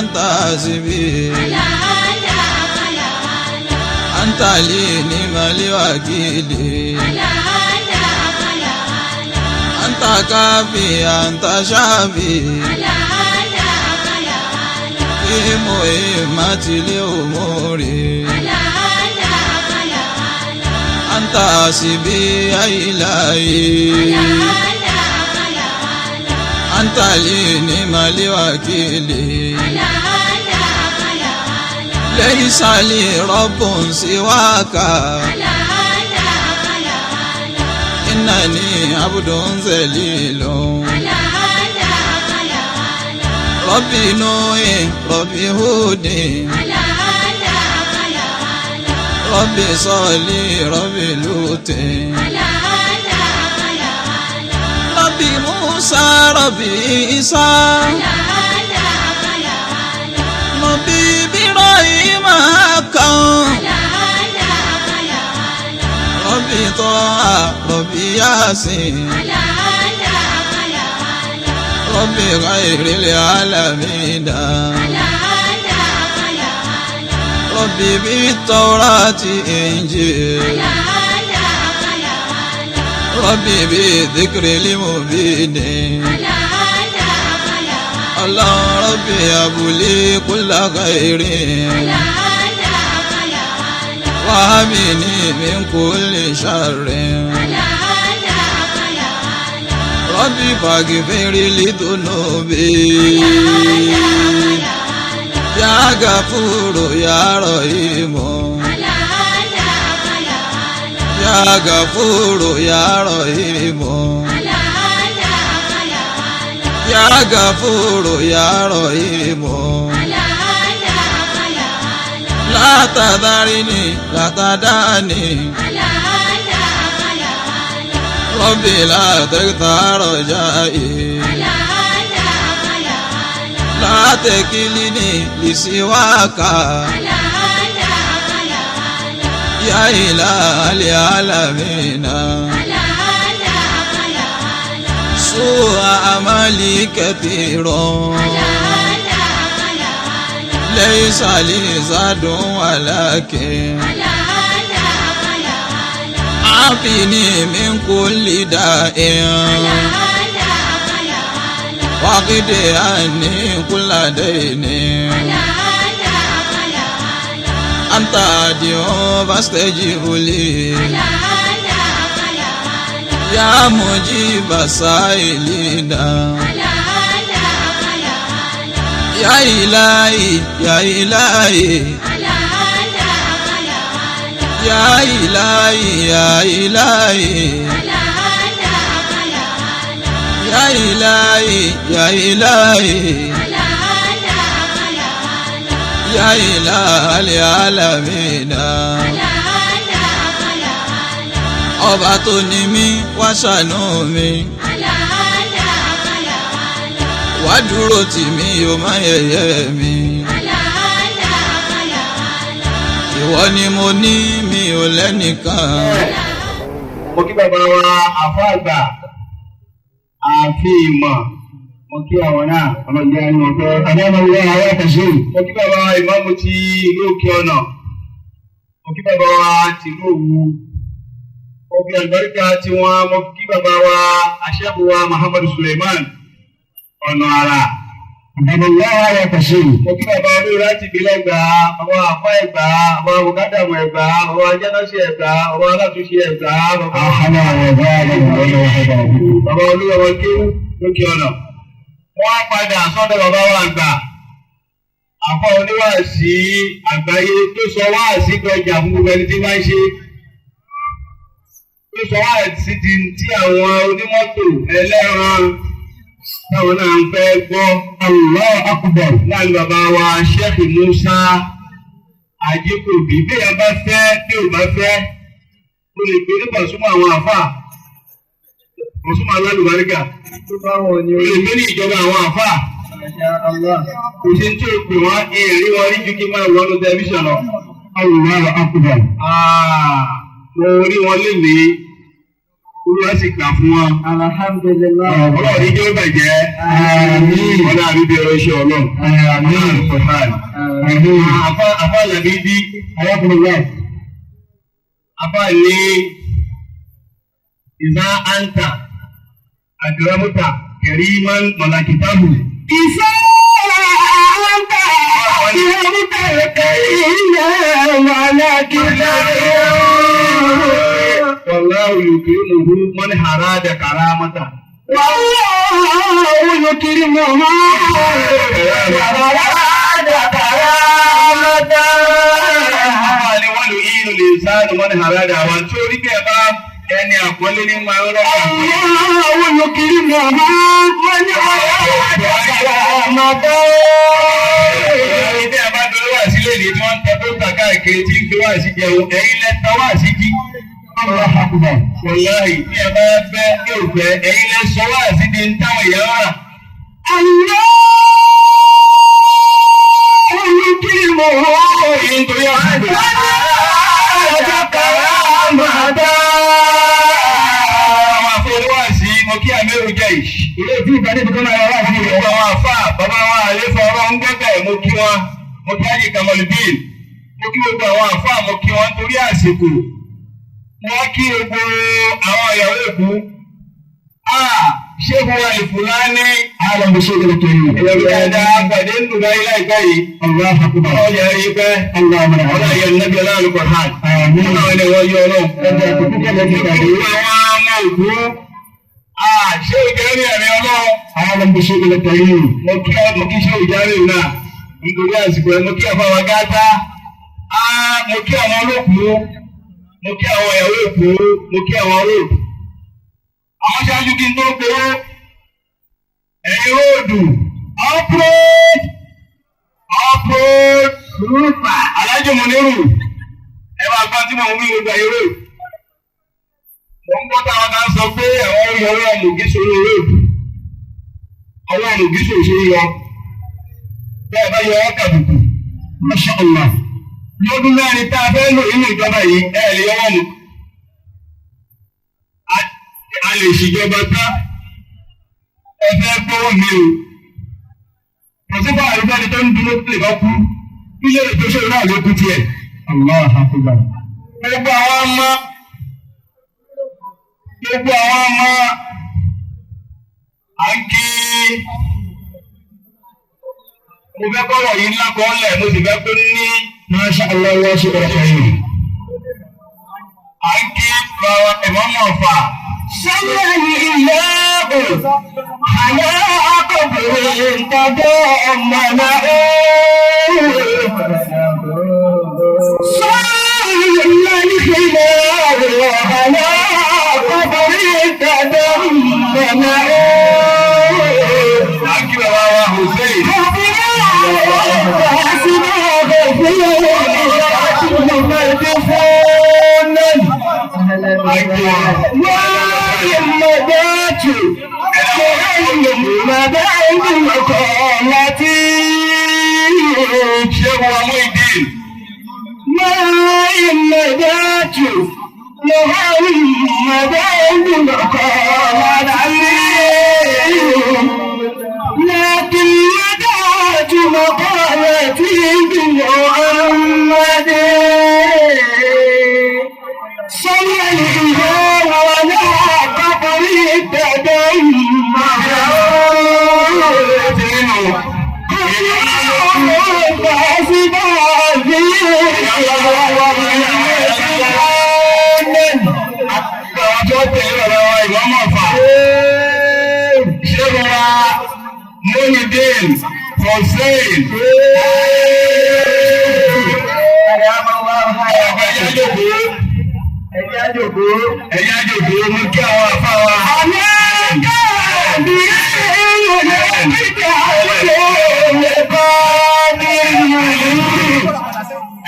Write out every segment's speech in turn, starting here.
أنت حسبي أنت لي نعم الوكيل أنت كافي أنت شافي في مهمة الأمور أنت حسبي يا إلهي أنت لي نعم الوكيل ليس لي رب سواك إنني عبد ذليل ربي نوح ربي هود ربي صالح ربي لوط ربي موسى ربي عيسى ربي إبراهيم حقا ربي طه ربي ياسين ربي غير العالمين ربي بالتوراة إنجيل ربي بذكر المبين الله ربي أبو لي كل خير وامني من كل شر ربي فاغفر لي ذنوبي يا غفور يا رحيم يا غفور يا رحيم يا غفور يا رحيم لا تذرني لا تدعني ربي لا تقطع رجائي لا تكلني لسواك يا إله العالمين سوء عملي كثير ليس لي زاد ولكن عافني من كل داء واقض عني كل دين أنت أدعو فاستجب لي يا مجيب السائلين يا إلهي يا إلهي يا إلهي يا إلهي يا إلهي يا إلهي يا إله العالمين ọba tó ní mí wá ṣàánú mi wá dúró tì mí o má yẹ̀yẹ́ mi ìwọ ni mo ní mi ò lẹ́nìkan. Mo kí bàbá wa àfa àgbà àfi ìmọ̀, mo kí àwọn náà ọlọ́jà ni wọ́n fẹ́. Àdámọ̀lẹ́ àwọn àtàṣe. Mo kí bàbá wa ìmáàmù ti ìlú Òkè Ọ̀nà, mo kí bàbá wa tìlú Òwu, mo fi àlùbáríkà tiwọn, mo kí bàbá wa aṣẹ́gun wa Muhammadu Suleiman ọ̀nà àrà. Àdámọ̀lẹ́ àwọn àtàṣe. Mo kí bàbá olórí láti ìbílẹ̀ gbà, bàbá àfá ẹ̀gbà, bàbá bùkátàmù ẹ̀gbà, bàbá ajánásí ẹ̀gbà, bàbá alátúnṣe ẹ̀gbà, bàbá Àhánà àwọn ọ̀gá bàbá olúwa kéwú lókè ọ̀nà. Wọ́n á padà sọ́dọ̀ bàbá wa àgbà. Àfá oníwàásí àgbáyé tó sọ wáàsí gbọjà fún gbogbo ẹni tí máa ń ṣe. Tó sọ wáàsí di tí àwọn onímọ́tò ẹlẹ́ran táwọn náà ń fẹ́ gbọ́. Allahu Akbar. Láàrin bàbá wa Sheikh Musa Ajíkòbí, bí èèyàn bá fẹ́ bí ò bá fẹ́, o lè gbé nípa súnmọ́ àwọn àfáà, Pasuma alálùbáríkà, o lè gbé ní ìjọba àwọn àfáà. Kò sí tí o pè wọ́n, èrè wọn rí ju kí n máa wọnú tẹlifíṣàn lọ. Allahu Akbar. Mo rí wọn lénìí, Olúwa sì gbà fún wa. Alhamdulillah. Ọlọ́run ní jẹ́ ó bàjẹ́. Àmín. Ọlọ́run àbíbi ọ̀rọ̀ iṣẹ́ ọlọ́run. Àmín. Àmín. Àfa làbí bí Ayakumullah. àfa ní ìzá àǹtà àdìrẹ́múta kẹrìmán mọ̀làkìtàbù. Ìṣe àǹtà ìrọ̀lùkà kẹrìnà mọ̀làkìtàbù. Wallahu yukrimuhu man harada karamata. Wallahu yukrimuhu man arada karamata. Àfa ni wọ́n lu ìlú lè sáànù man harada àwọn tí ó rí bí ẹ bá ẹni àpọ́nlé ní máa ń rọ̀. Wallahu yukrimuhu man arada karamata. Ẹni tí a bá dúró wá sílé ní tí wọ́n ń tẹ pósítà káàkiri tí ń fi wá sí jẹun, ẹ̀yin lẹ́ta wá sí jí. Allahu akbar. Wàláhì tí ẹ bá fẹ́ ní òfẹ́, ẹ̀yin lẹ sọ wá sí di ń táwọn èèyàn rà. Allahu yukrimuhu Èyí nítorí àsìkò. arada karamata. Àwọn afọwọ́sí mo kí Amẹ́rù jẹ́ ìṣ. Ilé tí ìbàdí ti kọ́ máa wá sí rẹ̀. Gbogbo àwọn àfà bàbá wa àléfà ọ̀rọ̀ ń gbẹ́bẹ̀ mo kí wọn. Mo kí Ájì Kamaludin. Mo kí gbogbo àwọn àfà mo kí wọn torí àsìkò. Wọ́n kí gbogbo àwọn ìyàwó èkó. Ṣé mo wà ìfúnná ní Alam bi shay'in karim. ìrẹ̀lú dáadáa pàdé ń Dubai láìpẹ́ yìí? Allahu akbar. Ọlọ́run yẹn rí pẹ́. Allahumma Ọlọ́run yẹn nẹ́bí ọlọ́run kọ̀ọ̀án. Àmín. Ọlọ́run yẹn wọ́n yọ ọlọ́run. Ẹgbẹ́ àkókò kẹlẹ̀ ti pàdé. Gbogbo àwọn ọmọ òkú. Ṣé ìjẹ́rìí ẹ̀mí ọlọ́run? Alam bi shay'in karim. Mo kí ọ mo kí ṣé ìjẹ́rìí náà. Nítorí àsìkò ẹ̀ mo kí àfa wa gáàtá. Mo kí àwọn olókùú. Mo kí àwọn ìyàwó òkú. Mo kí àwọn róòdù. Àwọn ṣáájú kí n tó gbowó. Ẹ̀yin róòdù. Uproad! Uproad! Alájọ Mọ̀nírù. Ẹ máa gbọ́n tí mò ń wí gbogbo ẹ̀yin róòdù. Mo ń gbọ́ táwọn kan sọ pé àwọn ń yọ ọwọ́ mògísò ní róòdù. Ọwọ́ mògísò ṣe ń yọ. Bẹ́ẹ̀ bá yọ ọ́ kàbùkù. Masha Allah. Lọ́dún mẹ́rin tá a fẹ́ lò nínú ìjọba yìí, ẹ lè yọwọ́ mu. A lè ṣèjọba tán. Ẹ fẹ́ gbọ́wọ́ mi o. Kò sí fún àrùbá ẹni tó ń dúró lè bá kú. Ilé ìtòsí náà ló kú tiẹ̀. Allahu akbar. Gbogbo àwọn ọmọ gbogbo àwọn ọmọ à ń kí mo fẹ́ kọ́rọ̀ yìí ńlá kan lẹ̀ mo sì fẹ́ kó ní Masha Allah wa shay'in karim. à ń kí bàbá ìmọ̀ọ́mọ̀ ọ̀fà. Sọ́lá ìlú àlọ́ akọ̀bìnrin tọ́jú ọmọ náà. Sọ́lá ìlú àlọ́ akọ̀bìnrin tọ́jú ọmọ náà. À ń kí bàbá wa Hussein. À ń kí wọn. Ṣé wo Muideen? لكن ندعت مقالتي بمحمد صلى الإله على قبر التدمر Àwọn tó tẹ̀lé bàbá wa ìmọ̀ọ́mọ̀ ọ̀fà. Ṣé wo wa Muideen Hussein? Ẹ̀yà jòkó. Ẹ̀yà jòkó mú kí àwọn àfa wa.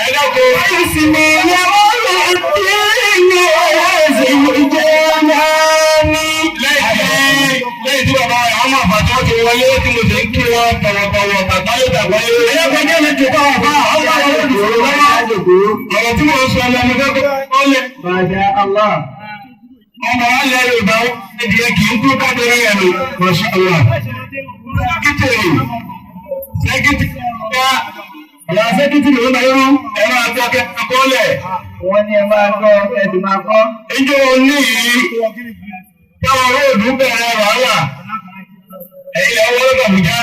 Ẹ dákun. Lẹ́yìn tí bàbá wa àwọn àfà tí wọ́n ti wọlé tí mo sì ń kí wọn tọ̀wọ̀tọ̀wọ̀ tàgbáyé tàgbáyé. Ẹ̀yà kọjá lè ti bá àbá àwọn àwọn olùdókòwò. Ọ̀rọ̀ tí mo ń sọ lọ mo fẹ́ kó lẹ̀. Masha Allah. Ọmọ alẹ́ Yorùbá ẹ̀dìyẹ kì í kú kábẹ́rẹ́ ẹ̀rọ Masha Allah. Sẹ́kítìrì sẹ́kítìrì ya sẹ́kítìrì ló ń bá yọrù ẹ̀rọ àti akẹ́kọ̀ọ́lẹ̀. Wọ́n ní ẹ máa gbọ́ ẹ̀dì máa kọ́. Ijó ní yìí táwọn róòdù bẹ̀rẹ̀ wàhálà ẹ̀yìn ọwọ́ lọ́dọ̀ Àbújá.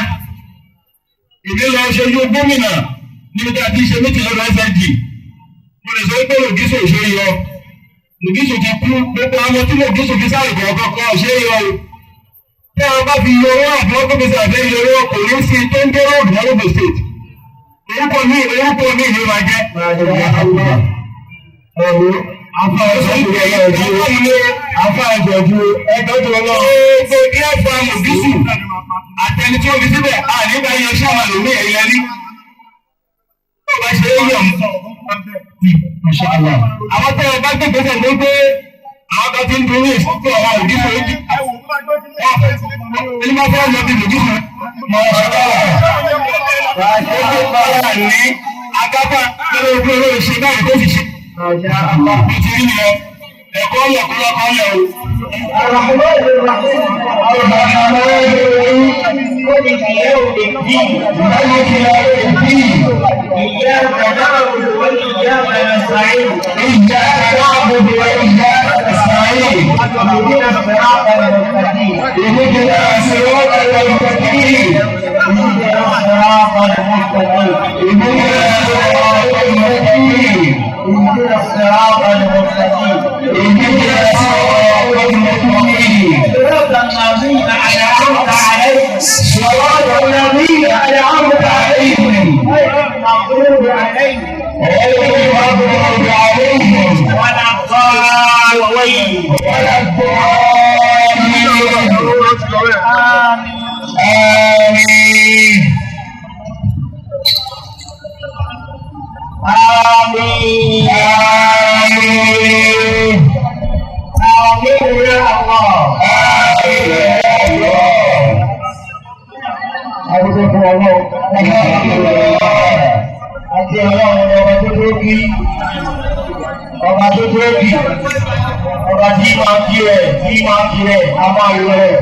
Ìdí lọ ṣojú gómìnà níbi tí a ti ṣe méjì lọ́dọ̀ SNG. Mo lè sọ pé Lògísò ṣe yọ. Lògísò ti kú gbogbo àwọn tí Lògísò fi sáré kọ̀ọ̀kan kan ṣe yọ o. Tí a bá fi yọ owó àbí ọkọ̀ mi sàfẹ́ yọ owó kò ní sí tó ń dé róòdù lọ́dọ̀ state. Orúkọ mi ìlú máa jẹ́. Àtẹni tí ó fi síbẹ̀, àníbà yọ ṣáà lómi ẹ̀yẹ ní. Bá ṣe é yọ̀ mọ́. Àwọn tẹ́ ẹ bá gbé gbèsè ló gbé àwọn kan ti ń dúró ìfúnpọ̀ àwọn ògìsọ̀ yìí. Ẹni máa fẹ́ lọ bí ògìsọ̀ mọ̀ ọ́ ṣọ́ọ́ ní akápá lórí ojú olórí ṣe báyìí tó fi ṣe. Bí ti rí nìyẹn, ẹ̀kọ́ ọ̀lẹ̀ kó lọ́kọ́ ọ̀lẹ̀ o. الرحمن الرحيم الرحمن الرحيم مالك يوم الدين مالك يوم الدين إياك نعبد وإياك نستعين إياك نعبد وإياك نستعين اهدنا الصراط المستقيم اهدنا الصراط المستقيم اهدنا الصراط المستقيم اهدنا الصراط المستقيم اهدنا الصراط المستقيم اهدنا الصراط المستقيم صراط الذين أنعمت عليهم صراط الذين أنعمت عليهم غير المغضوب عليهم غير المغضوب عليهم ولا الضالين ولا الضالين. آمين. آمين. آمين. آمين. آمين يا الله. آمين يا الله. Adúgbò fún ọlọ́run. Àti ọlọ́run ọba tó tó kí. Ọba tó tó kí. Ọba tí máa kí rẹ̀ tí máa kí rẹ̀ a máa yọ rẹ̀.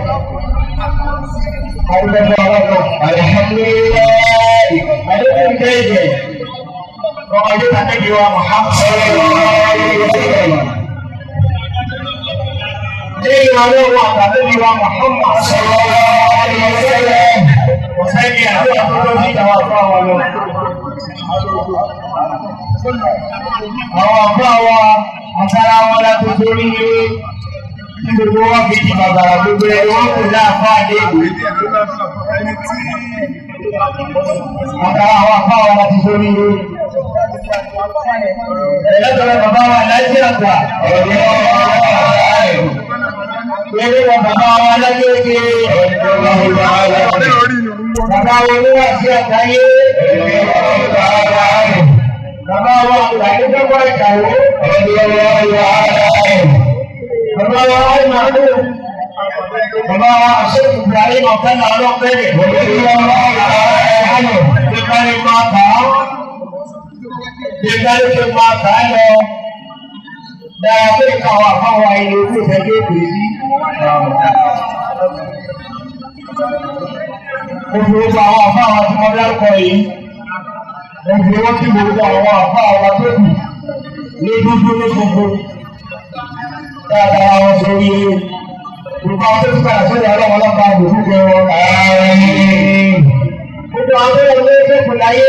Adúgbò fún ọlọ́run. Alhamdulillah. Adúgbò ń tẹ́ ìjẹ̀. Ọba tó tàbí wa Muhammad. Sallallahu alaihi wasallam. Lẹ́yìn ọlọ́run àtàlẹ́bí wa Muhammad. Sallallahu alaihi wasallam. Ọ̀sẹ́ni àti àkókò ní ìjàwá fún àwọn lọ. Àwọn àbúrò wa àtàrà wọn láti torí ilé ní gbogbo wọn fi di bàbàrà gbogbo ẹni wọn kò láàfáà dé ìwé. Àtàrà àwọn àbúrò wa láti torí ilé. Ẹlẹ́tọ̀rọ̀ bàbá wa láti àgbà. Lórí wọn bàbá wa lágbègbè. Bàbá wa ló wà sí àgbáyé. Bàbá wa àgbà ní gbogbo ìkàwé. Bàbá wa Àìmọ̀dé. Bàbá wa Àṣẹ́kù Ibrahim Ọ̀fẹ́nà ọlọ́pẹ̀rẹ̀. Bí máa kà á. Bí kárí tó máa kà á lọ. Dára pé káwọn àfáwọn ilé ojú ìfẹ́ tó pè sí. Mo fi gbogbo àwọn àfáwọn tí mo dárúkọ yìí. Mo fi owó tí gbogbo àwọn àfáwọn tó kù ní dúdú ní funfun. Dáadáa wọn sórí gbogbo àwọn tó ti padà sórí ọlọ́run ọlọ́pàá àbòkú jẹ wọn. Gbogbo àwọn tó lọ lé fẹ́kù láyé.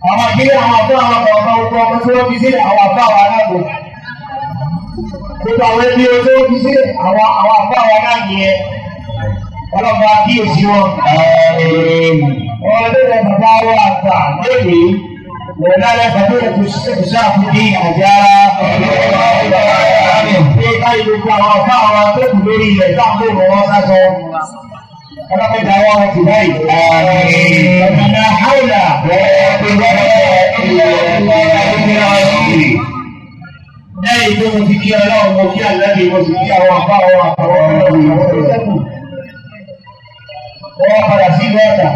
Àwọn ìdílé àwọn àfọ àwọn kọ̀ọ̀kan gbogbo ọmọ tí wọ́n fi sílẹ̀ àwọn àfọ àwọn aláàbò. Gbogbo àwọn ẹbí tí wọ́n fi sílẹ̀ àwọn àwọn àfọ àwọn aláàbò yẹn. Ọlọ́pàá kíyèsí wọn. Wọ́n lé lọ bàbá wa àgbà lónìí. Wọ́n lálẹ́ bàbá ètò ìṣàfihàn àjára. Ṣé káyọ̀ gbogbo àwọn àfọ àwọn tó kù lórí ilẹ̀ táwọn ò wọ́n sá sọ? Ọlọ́pàá wọn ti báyìí. Ọ̀nà àwòlà. Lẹ́yìn tó mo ti kí ọlọ́run, mo kí àlẹ́bí, mo sì kí àwọn àbá àwọn àtàwọn ọmọ àwọn tó sẹ́kù. Wọ́n padà sí ìlú ọ̀tà.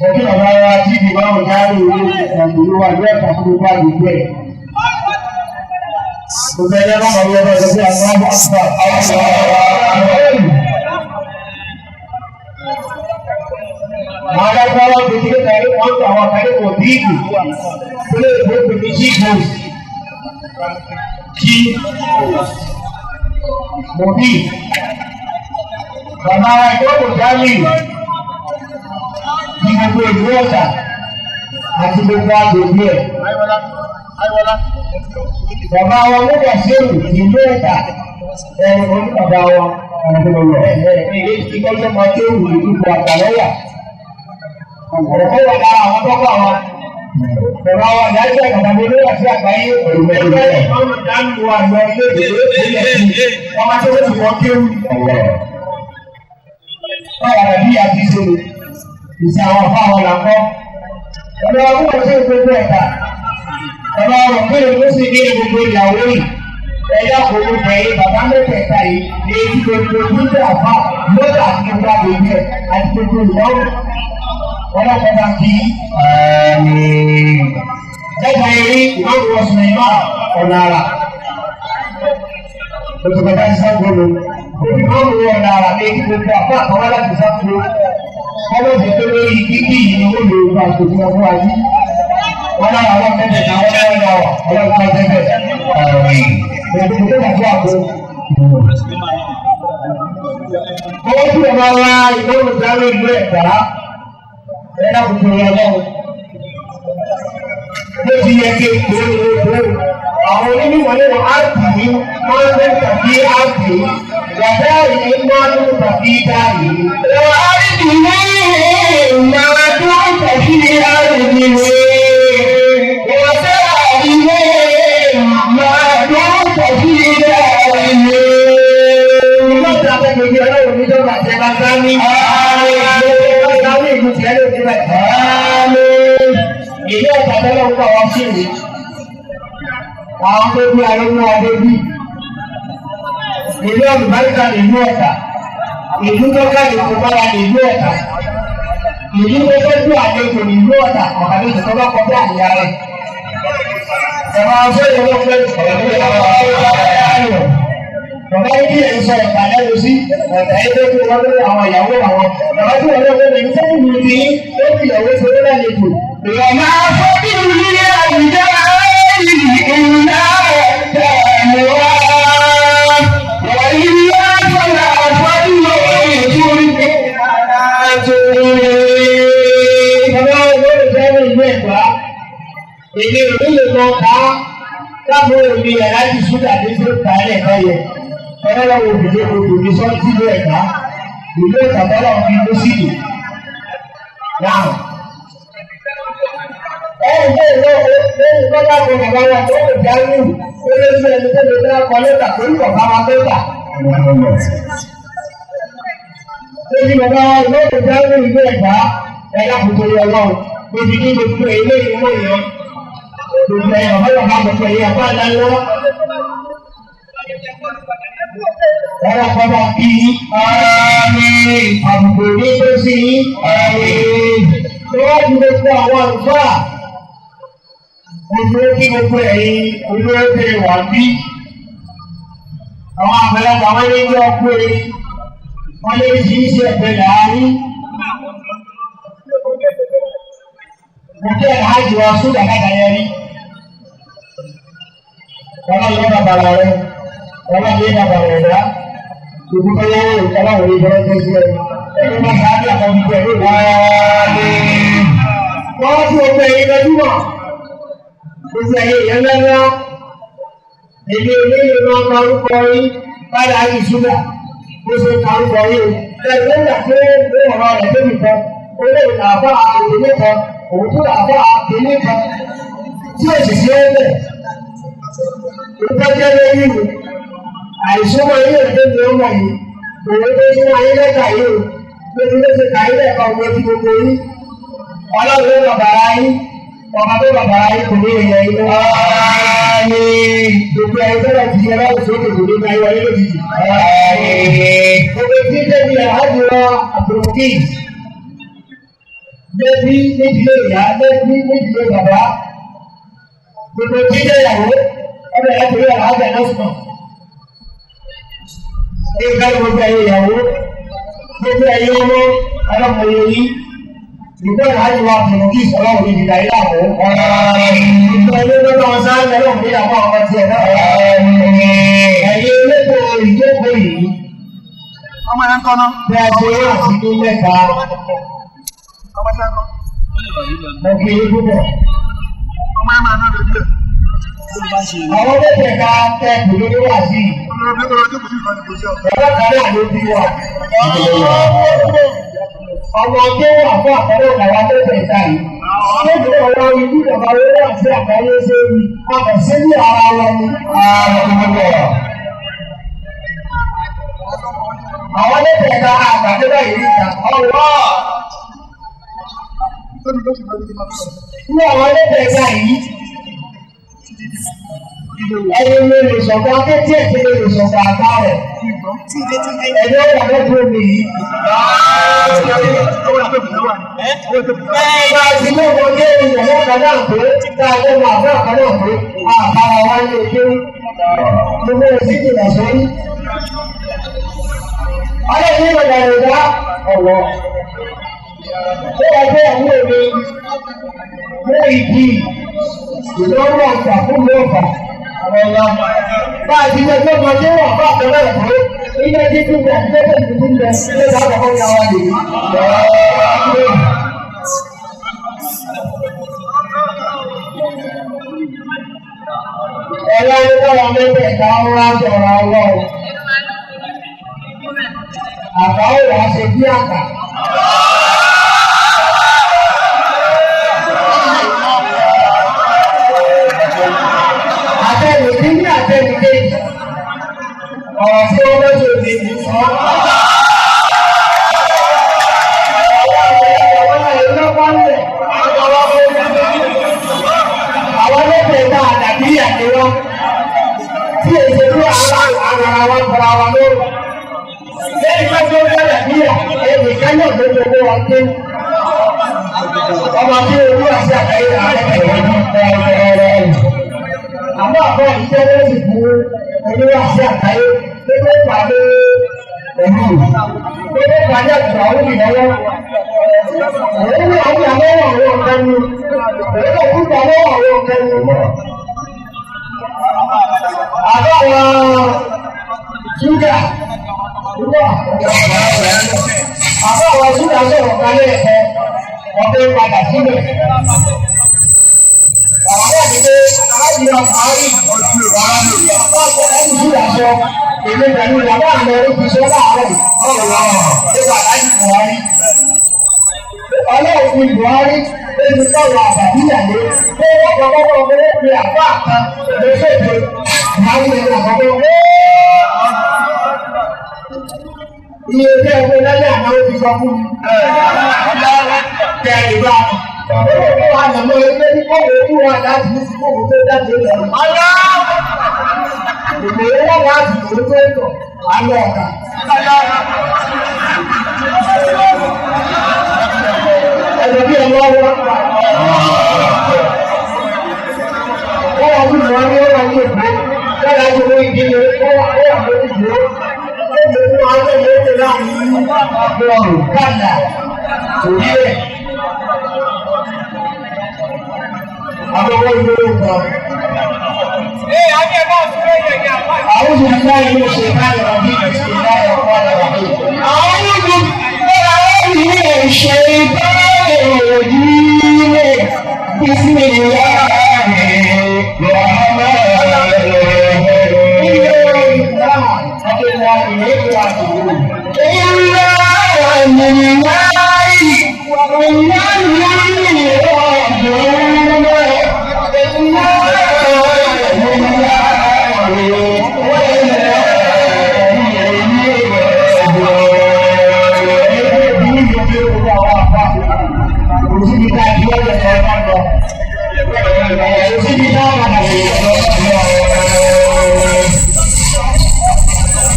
Mo kí bàbá wa tí ìdìbò àwọn jáde ìlú ìlú wa ìlú ọ̀tà fún gbogbo àdúgbò ẹ̀. Gbogbo ẹ̀yẹ bá wà lọ́wọ́ ẹgbẹ́ àwọn ọmọ àgbà. Àwọn alágbára kékeré kan ní wọ́n tó àwọn akẹ́lẹ́ kò díìbò. Kúlẹ̀ ìbò kò ní jíìbò. Jí mòbí. Bàbá wa ìgbọ́kò dání ní gbogbo ìlú Ọ̀tà àti gbogbo agbègbè ẹ̀. Bàbá wa ló dà sí èrò ìlú Ọ̀tà ẹ̀rọ oní bàbá wa ilé ìtọ́jú máa tó wù ní gbogbo àgbàlọ́yà. Ọ̀rọ̀ wà lára àwọn tó kọ́ àwọn. Bàbá wa ìdájọ́ ìgbàgbọ́ ló wà sí àgbáyé ẹgbẹ́ ìmọ̀ràn dánù wa lọ ilé ìwé ìpínlẹ̀ sí ọmọ tó ti wọ́n kéwù. Báwa rẹ̀ bí a ti ṣe ìṣe àwọn afáwọn là ń kọ́. Bàbá wa wúwo sí gbogbo ẹ̀ka. Bàbá wa pé ló sì ní gbogbo ìyàwó yìí. Ẹ̀yà kò ló bẹ̀rẹ̀ bàbá mẹ́tẹ̀ẹ̀ta yìí ní etí gbogbo gbogbo àfa lọ́dà àti gbogbo àgbègbè àti gbogbo ìyàwó. Ọlọ́pàá bá kí lẹ́gbà eré ìwọ́n ọ̀sùn ìmọ̀ ọ̀nà àrà. Lọ́tọ̀ bàbá ti sáńgó lò. Ìwọ́n ọ̀nà àrà ní etí gbogbo àfa àkọ́wá láti sáńgó. Ọlọ́sẹ̀ tó lórí kíkí yìí ni ó lè gba àtòkù ọdún ayé. Wọ́n lára àwọn mẹ́tẹ̀ẹ̀ta wọ́n lára wà ọlọ́pàá tẹ́tẹ̀. Èdè tó dàbí àgbo. Owó tí bàbá wa ìwọ́n ìdáwó ìlú Ẹ̀gbá ẹ̀dá kòkòrò ọlọ́run. Bó ti yẹ kí kúrò àwọn onímọ̀ nínú áàpù ní máa ń lé tàbí áàpù yàtọ̀ ìní máa ń lé tàbí dáàbì. وأرجه ما دمت في أرضه وسائله ما دمت في داره. Lọ́sẹ̀ àtẹ̀gbẹ̀gbẹ̀ ọlọ́run níjọba àti ẹ̀ka sáni. Ẹ̀ka sáni ìlú tiẹ̀ ló ti bẹ̀. Ìlú ọ̀tà tẹ́lẹ̀ ń bọ̀ wá sí ìlú. Àwọn tó bí arúgbó adé bí. Ìlú ọ̀lùbáríkà ní ìlú ọ̀tà. Ìlú tó káàdì kò bára ní ìlú ọ̀tà. Ìlú tó tọ́jú àlejò ní ìlú ọ̀tà. Ọ̀kadì tó bá kọjá àyà rẹ̀. Ẹ̀rọ ọ̀ṣọ́ ìlú ọ̀pẹ Bàbá yìí kí ẹ̀ sọ ọ̀tà lẹ́nu sí ọ̀tà yìí tó kí wọ́n lórí àwọn ìyàwó àwọn. Bàbá tí wọ́n lọ́wọ́ lẹ́nu sẹ́yìn ìlú ti ó fi ìyàwó ṣe ló lálejò. وما فضل لأبدانه إلا دانها وإلا فلا فضل لترك على ترك. Bàbá olórí fẹ́ràn ìlú Ẹ̀gbá. Èmi ò ní lè mọ ká lábúrò mi ẹ̀ láti ṣúgà ní tó kà á lẹ̀ báyẹn. Ọlọ́wọ́ òbílẹ̀ odò ní sọ́ọ́tì ìlú Ẹ̀gbá. Ìlú Ẹ̀gbá bọ́lá fi ló sì lò. Náà. Ẹ̀yìn bẹ́ẹ̀ lọ lẹ́yìn kọ́lá kan bàbá wa tó lè dánú ó lé sí ẹni tó lè dá kọ lẹ́tà torí bàbá wa tó tà. Lójú bàbá wa ló lè dánú ìlú Ẹ̀gbá ẹ̀yà kòtò yọ lọ́wọ́. Lójú ní gbogbo ilé ìwé yẹn. Gbogbo ẹ̀yà bàbá bàbá gbogbo ẹ̀yà bá dáná. Ẹ̀rọ kọ́ba bí àbùkù ní tó sí Lọ́wọ́ gbogbo àwọn àlùfáà gbogbo kí gbogbo ẹ̀yin olóògbé wà bí. Àwọn àgbàlagbà wọn ní yọ pé wọ́n lé ní ṣíṣe ẹ̀gbẹ́ láàárín. Mo jẹ́ àjò wa sódà lága yẹn rí. Ọlọ́run yóò bàbà rẹ̀, ọlọ́run yóò bàbà rẹ̀ dá. Gbogbo tó yẹ ọlọ́run yóò bẹ̀rẹ̀ tó sí ẹ. Ẹni máa sáájú àkọ́bí pẹ̀lú ìwádìí. Wọ́n tún ọgbẹ́ ẹ̀yin gbajúmọ̀ gbogbo ẹ̀yin èèyàn ńláńlá èmi olóyè máa ń parúkọ yín báyà á ṣúgà bó ṣe ń parúkọ yín o ẹgbẹ́ ìgbà tí ó ọ̀rọ̀ rẹ̀ débi kan ó lè làbá èdè kan òun tó làbá èdè kan tí ó sì ṣe é bẹ̀ ó bá jẹ́ lórí ìlú àìsúnmọ́ ilé ìgbé mi ó mọ̀ yìí òun tó súnmọ́ ayé lẹ́ka yìí o lójú ló ṣe kà í lẹ́ka òun ojú gbogbo yín ọlọ́run ló bàbàrà yín ọba tó bàbàrà yín kò ní ìyẹn inú. Àmín. Gbogbo ẹni tó bá ti yẹ láwùjọ sókè kò ní gba ìwọlé lójijì. Àmín. Gbogbo tí débi àhájú wa àbùrùkì. Débi nídìílé ìyá, débi nídìílé bàbá. Gbogbo tí dé ìyàwó, Ọbẹ̀ láti rí àlàáfíà náà sùn. Ní kárí gbogbo ẹ̀yẹ ìyàwó, gbogbo ẹ̀yẹ ọmọ, ọlọ́mọ yìí. Ìgbẹ́ ìhàjì wa kìnnì kí ìsọ̀rọ̀ òní ìdílé ayé àwọ̀. Ìgbẹ́ ilé tó tọ́ sáré lọ́wọ́ ní àwọn ọmọ tiẹ̀ náà. Ẹ̀yin elétò ìjókòó yìí. Ọmọ yẹn ń kọ́ náà. Bí a ṣe wá sí ní mẹ́ta. Ọmọ yẹn ń kọ́. Mo kí i púpọ̀. Ọmọ yẹn máa ná lójú ẹ̀. Àwọn mẹ́tẹ̀ẹ̀ta tẹ pẹ̀lú ní wá sí i. Bàbá kan náà ló bí wa. Ọmọ tó wà fún àkọ́rọ́ làwọn mẹ́tẹ̀ẹ̀ta yìí. Lójú ọ̀rọ̀ ikú bàbá owó àti àgbáyé ṣe rí. A kò sí ní ara wọn ni. Àwọn mẹ́tẹ̀ẹ̀ta àgbàdo báyìí níta. Ọ̀wọ́. Ní àwọn mẹ́tẹ̀ẹ̀ta yìí ẹni ló lè sọ̀kọ́ akéjì ẹ̀jẹ̀ lè sọ̀kọ́ àbá rẹ̀. Ẹni ó wà lọ́dún omi yìí. Bẹ́ẹ̀ bá a ti mú ọmọdé ìyàwó kan náà pé tá a lé wọn àbá kan náà pé àbára wa lè dé. Gbogbo òsì jìnnà sórí. Ọlọ́run ní ìrọ̀lẹ́ rẹ̀ dá ọ̀wọ́. Ó wá pé àwọn èmi mú ìdí ìlọ́wọ́ ọ̀gbà fún mi ọ̀gbà. Bá a ti gbẹgbẹ́ ọmọdé wà bá àtọ́lá ẹ̀kọ́, ilé tí kú bẹ̀ tẹ́tẹ̀ tó kú bẹ̀ ṣé bá àkọ́kọ́ ní àwọn àlè. Ẹ̀rọ ayélujára mẹ́tẹ̀ẹ̀ta ń rá sọ̀rọ̀ ọlọ́run. Àbá ò wá ṣe bí àgbà. Àtẹnudí ní àtẹnudé ọ̀rọ̀ tí wọ́n bá ṣe lè ní sọ. Àwọn mẹ́tẹ̀ẹ̀ta àdàbí àdéwá tí èsì tó ara wa fara wa lóru. Lẹ́yìn tó tó bẹ̀rẹ̀ bí ẹnì kan náà ló gbogbo wa pé ọmọ tí olú àti àgbáyé ààrẹ tẹ̀lé àmọ́ àbọ̀ ìṣẹ́ ló sì fún oníwà sí àgbáyé tó tó pàdé pẹ̀lú tó tó pàdé àtùrà òun ìlọ́wọ́. Òun wà ní àlọ́wọ́ àwọn ọ̀gá ni òun ló kú pa lọ́wọ́ àwọn ọ̀gá ni. Àbọ̀ àwọn Júdà àbọ̀ àwọn Júdà sọ̀rọ̀ kan lẹ́ẹ̀kọ́ ọ̀bẹ padà síbẹ̀. Àwọn ìdílé aláìní ọkùnrin ẹni tí a sọ èmi pẹ̀lú ìyàwó àlọ́ orí sọ láàárọ̀ ọ̀rọ̀ nípa aláìní Buhari. Ọlọ́run fi Buhari ebi sọ̀rọ̀ àbàbíyàlé pé wọ́n kọ́ kọ́kọ́ owó pe àbá kan lóṣèlú Buhari ní àkọ́kọ́. Iye tí ẹgbẹ́ lálẹ́ àná ó ti sọ fún mi. Tẹ̀lé bá a. Ó wà lọ́mọ ẹgbẹ́ ní kọ́wé ojú wa láti ní sípò tó jáde lọ. Ìmọ̀ owó láti lò ó tó ń tọ̀ alọ́ ọ̀gá. Ẹ̀jẹ̀ bí ẹ̀rọ wọ́n pa. Ó wà ní ìwà ní ọ̀rọ̀ ní èkó. Bẹ́ẹ̀ni a ti wo ìdílé, ó wà lórí ìdúró. Ó lè fún wa ní ìlú láàrin ọ̀rùn kàlà òbí rẹ̀. Àwọn ìlú kan. أعوذ بالله من الشيطان الرجيم بسم الله الرحمن الرحيم. أعوذ بالله من الشيطان الرجيم بسم الله الرحمن الرحيم إنا لله وإنا إليه راجعون إنا لله وإنا إليه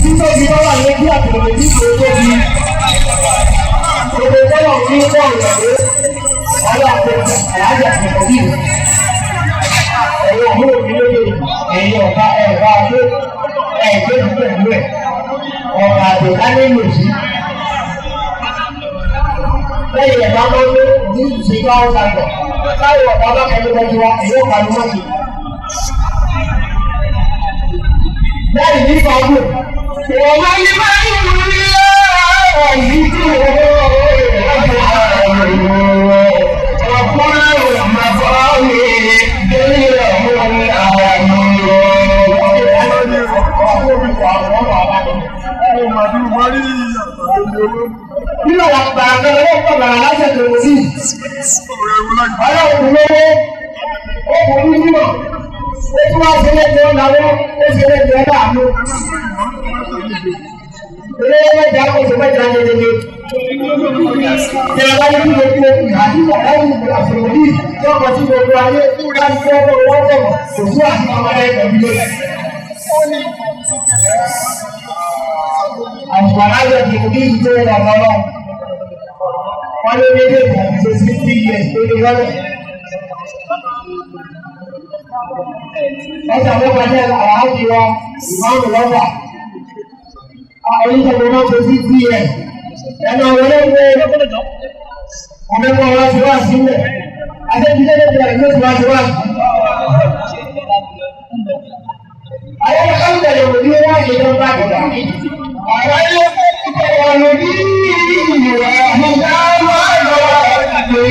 Títóbi lọ́wọ́ lójú àtẹ̀lẹ́ ní kò tóbi. Gbogbo bọ́lọ̀ ní bọ́ọ̀lù rẹ̀ ọlọ́ àti àlájà àti ìlú. Ẹ̀rọ àbúrò mi lóye. Ẹ̀yin ọ̀gá ẹ̀rọ adé ẹ̀gbẹ́ pẹ̀lú ẹ̀ ọ̀gá àdùká nílò sí. Lẹ́yìn ẹ̀dá máa ń lé ní ìṣèjọ àwọn àgbẹ̀. Táwọn ọ̀gá bá kẹ́lẹ́ lọ́jọ́ wa, èyí ò parí mọ́tò. Lẹ́yìn ní fàágùn, ìwọ̀n ní máa ń wù ní ọ̀rọ̀ yìí tí nínú àwọn gbàgbọ́ ọlọ́pàá bàrà láti ẹ̀tọ́ sí. Ọlọ́run lówó, ó kò ní mímọ̀, ó tún wá sí lẹ́jọ́ làwọn ó sì lẹ́jọ́ láàánú. Olówó mẹ́ta kò sí mẹ́ta lẹ́lẹ́lẹ́. Tí a bá ní kí gbogbo àdúgbò láti ìgbà àṣìwò yìí tọkọ sí gbogbo ayé láti fẹ́ ọkọ̀ wọ́n tẹ̀wọ̀ kò sí àti ọmọdé pẹ̀lú lórí. Àṣùwọ̀n láyọ̀ kì í bí ìjọ ìrànlọ́ lọ. Wọ́n lé ní ilé ìgbà tó sí 3 years tó lé lọ́lẹ̀. Ọjà ló kọjá àwájú wa ìmáàmù lọ́wọ́. Oníṣègùn náà tó sí 3 years. Ẹnu àwọn olóògbé ọmọ ẹgbẹ́ wa ti wá sílẹ̀. Adébíyẹ́ ló bẹ̀rẹ̀ ló ti wá sí wá sí. Àwọn ọmọ ẹgbẹ́ wo ni wọ́n ṣe tó ń bá gbọ̀dọ̀? Àwọn ilé ọ̀rọ̀ ní ìwà ìdá máa lọ sí.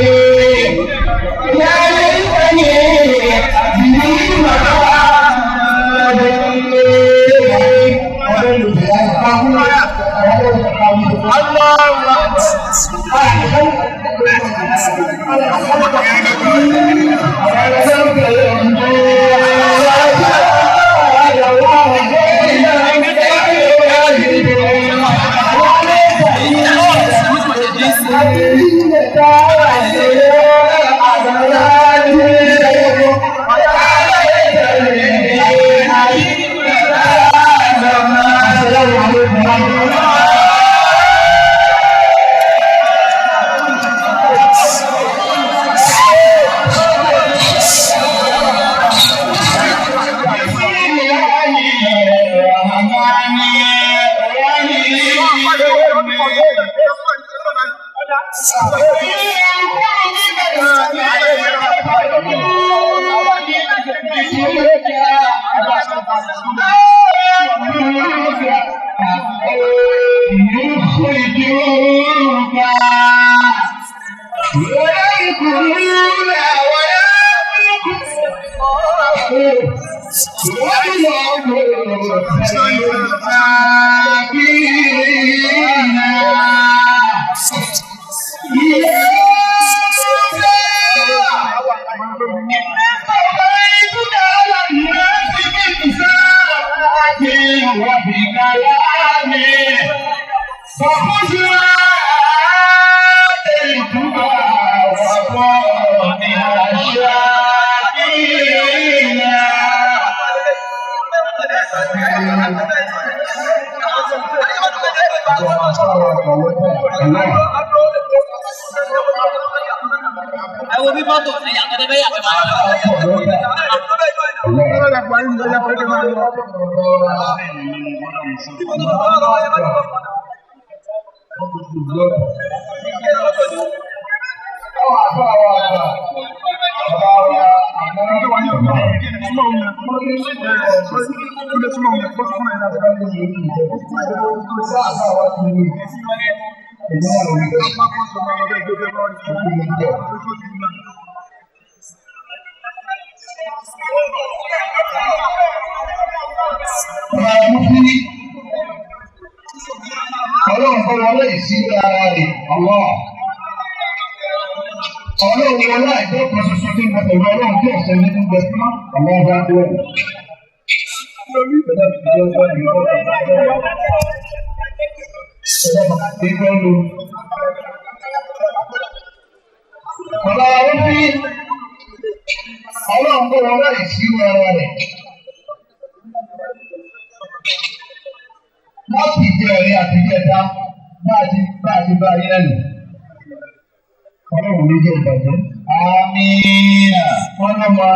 Ìyá ilé ìfẹ́ ni ìlú màmá Ẹ wo bí mọ́tò ṣe yàtọ̀ ní bẹ́ẹ̀ yàtọ̀ máa lọ. Ọlọ́run kọ́ wọlé ìsí ara rẹ̀ ọwọ́. Ọlọ́run wọlé àìjọ kan ṣoṣo tí mo pẹ̀lú ọlọ́run tí ọ̀sẹ̀ ní gbogbo fún àwọn ọba tó wẹ̀. Bàbá wa ó ní ọlọ́run kọ́ wọlé ìsí ara rẹ̀. Láti ìjẹrin àti ìjẹta bá a ti bá a ti bá ayé lẹ́nu. Ọlọ́run ló jẹ́ ìbàjẹ́. Àmín. Wọ́n lọ́mọ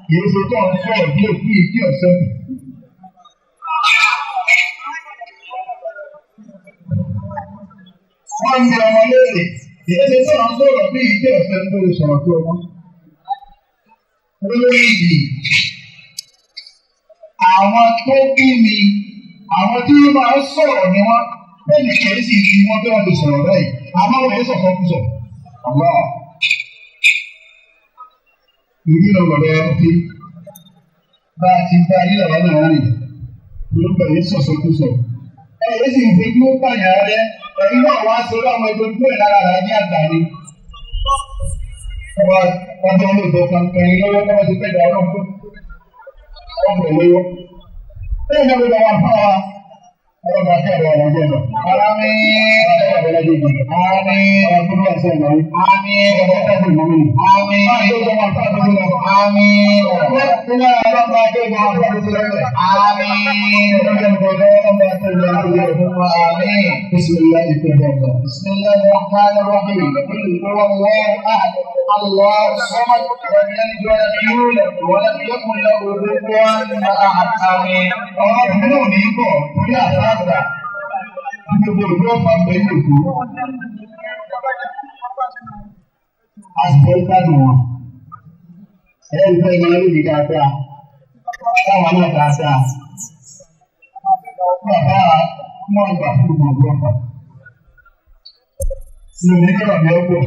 Kìí ṣe tó ń sọ̀rọ̀ bí òkú ìdí ọ̀sẹ̀. Wọ́n ń bi ọmọ léèrè. Kìí ṣe tó ń sọ̀rọ̀ bí ìdí ọ̀sẹ̀ tó lè sọ̀rọ̀ tó ọmọ. Olórí ìdì. Àwọn tó bí mi, àwọn tí wọ́n máa ń sọ̀rọ̀ ni wọ́n. Bẹ́ẹ̀ni kìí sì fi wọ́n bí wọ́n lè sọ̀rọ̀ báyìí. Àmọ́ wọ́n yóò sọ̀sọ̀ kú sọ̀. Allah. Ìdí lọ bàbá wa ti bá a ti bá yí làwọn náà rìn lórúkọ yìí sọ̀sọ̀ kú sọ̀. Ẹ yìí sì ń fojú pààyàn rẹ, ẹ̀yin náà wá sọ láwọn ẹgbẹ́ ojú ẹ̀ lára rẹ̀ ní àgbà ni. Wọ́n jọ lè bọ̀ kankan yín lọ́wọ́ kọ́ ti pẹ́ dà ọlọ́run tó wọ́n bọ̀ lọ́wọ́. Bẹ́ẹ̀ ni wọ́n wà fún wa. Ọlọ́run àti ẹ̀rọ ọ̀rọ̀ jẹ́ lọ. Àmín. Àmín. Àmín. Àmín. بسم الله بسم الله الرحمن الرحيم قل هو الله احد الله الصمد لم يلد ولم يولد ولم يكن له كفوا احد امين. Ọ̀rọ̀ náà ní bọ̀ torí àṣà gbogbo ìlú ọ̀fà pẹ̀lú òkú. A sì fẹ́ gbádùn wọn. Ẹ ń fẹ́ máa rí mi dáadáa. Táwọn náà dáadáa. Bàbá mọ̀ ìgbà fún gbogbo ọ̀fà. Mi ò ní kọ̀rọ̀ mi ọ̀pọ̀.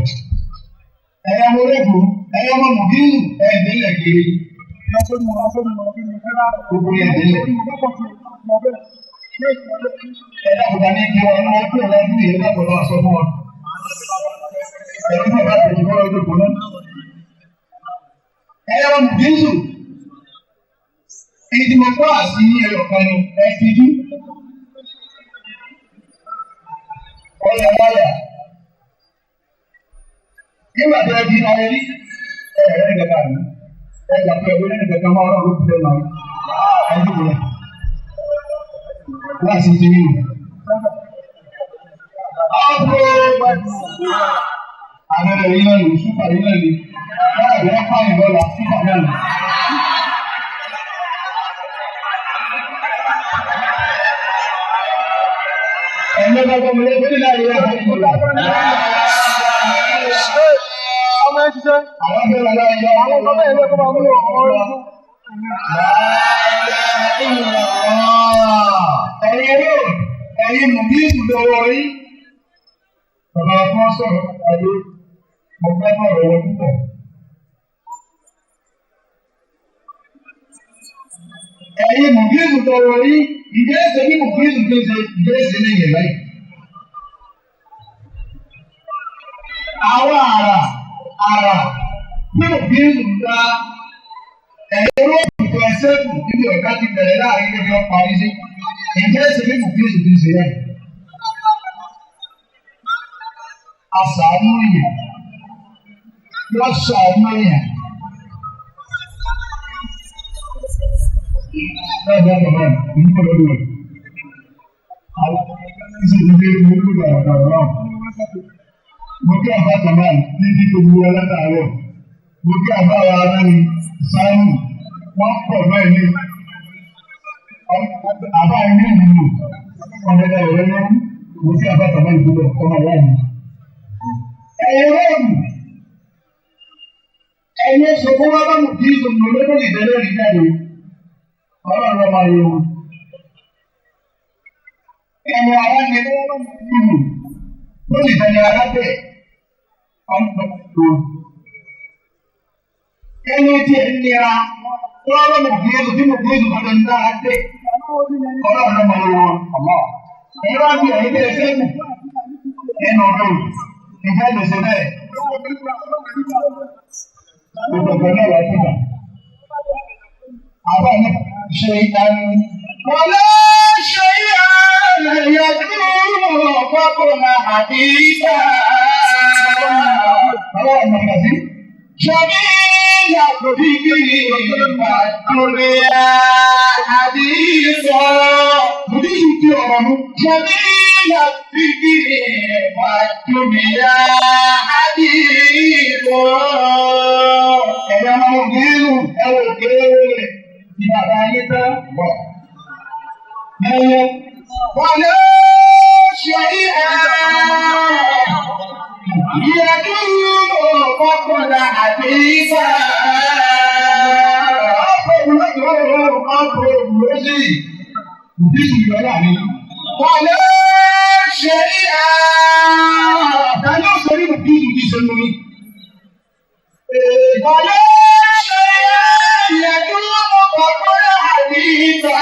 Ẹ̀yà mo lẹ́kọ̀ọ́, ẹ̀yà ọmọ mùdíìrù, ẹ̀ẹ́dẹ́lẹ̀ kiri. Gbogbo ẹ̀ẹ́dẹ́lẹ̀. Ẹ̀dá kò bá ní kí wọn ní wọ́n kúrò lọ́dún yìí ẹ̀dá kò lọ́wọ́ sọ fún wọn. Ẹ̀rọ náà bá tẹ̀sí bọ́lá ojú kò náà. Ẹ̀yà ọmọ mùdíìrù, èyí tí mo kọ́ àti ẹyọ kan ni ẹ ti dú. Ọ̀yà wáyà. Nígbà tí ẹ di ayé rí, ẹ̀rẹ́ ní kẹta mi, ẹ gbà pé ẹgbẹ́ ní kẹta máa rọ̀ ló fi lẹ́nu àwọn ẹ̀dùn rẹ̀. Láti ti rí. Ọ̀pọ̀ àbẹ̀rẹ̀ yìí náà lò, súpà yìí náà ni, báyìí wọ́n pààyàn lọ́la, súpà náà ni. Ẹ̀mí bá gbọ́mọ lé fún ìlànà ìyá àti ìlà. Ọmọ ẹ ṣiṣẹ́. Àwọn ọmọ ìlànà ìyá Àwọn ọmọ ẹ lọ́kọ́ máa mú ọmọ rẹ. Ẹ̀yin yóò ẹ̀yin mú bí ìlọ́wọ́ yín. Bàbá kan sọ̀rọ̀ ayé, mo fẹ́ bọ̀rọ̀ wọn púpọ̀. Ẹ̀yin mú bí ìlọ́wọ́ yín, ìjẹ́ ẹ̀sẹ̀ bí mú bí ìlú ṣe ìjẹ́ ẹ̀sẹ̀ lẹ́yìn rẹ̀. Àwọn àrà àrà tí mú bí ìlú dá ẹ̀rọ òkùnkùn ẹsẹ̀ kù níbi ọ̀gá ti bẹ̀rẹ̀ láàrin níbi ọ̀pá parí sí. Ǹjẹ́ ẹ̀sìn bí mùkú èsì ti ṣe rẹ̀? Àṣàánú èèyàn yọ ṣàánú èèyàn. Bẹ́ẹ̀ni ọ̀gá bàbá mi ní kọ́ lọ́dún rẹ̀. Àwọn ìṣe ìdílé ní olúwa ọ̀gá náà. Mo kí àbá kàmáà ní bí gbogbo wa látàárọ̀. Mo kí àbá wa mẹ́rin sáyẹ̀nù wọ́n pọ̀ bẹ́ẹ̀ ni àbá ilé ìlú ọmọ ẹ̀rọ ẹ̀rọ mo kí àbá kàmáà ìdúró ọmọ ìyá mi. Ẹ̀yin rọ́ọ̀mù ẹ̀yin sọ̀kún wá bá mú kí ìdùnnú lórí ìdẹ́lẹ́ rí jáde ọlọ́run ló máa yẹ wọn. Ẹ̀yin ara ni ìlú lórí ìdẹ́lẹ́ ara bẹ́ẹ̀ ọ̀nà tó. Ẹ̀yin tí ẹ̀ ń nira lọ́rọ̀ mọ̀ kí èso tí mo kí èso tó ń dára dé ọlọ́run ló máa yẹ wọn. Ẹ̀rọ àbí ẹ̀yin tẹ̀ sẹ́kù nínú ọdún ìjẹ́ ìgbésẹ̀ bẹ́ẹ̀. Gbogbo ọ̀gá náà wà fún wa. Àbá mi ṣe ìdáni. Wọlé ṣe ìyá yẹ̀dúró fọ́kùnrin àdìsá. Bàbá mi kà sí. Ṣọ̀bí yàtọ̀ bíbí ìgbàdúrà àdìsá. Bùdíṣù ti ọ̀rọ̀ mu. Ṣọ̀bí yàtọ̀ bíbí ìgbàdúrà àdìsá. Ẹ̀yà máa ń gbé ẹ̀rù ẹ̀wọ̀ òkè Ẹyẹ. Wàlẹ́ ṣe é yẹ̀dúró kọ́kọ́lá àdìsá. Ọ̀pọ̀ ìwé Ìdísù ìyọ́lá ni. Wàlẹ́ ṣe é. Ta ni ó sọ nínú bíìlù tí ṣe mú mi? Wàlẹ́ ṣe é yẹ̀dúró kọ́kọ́lá àdìsá.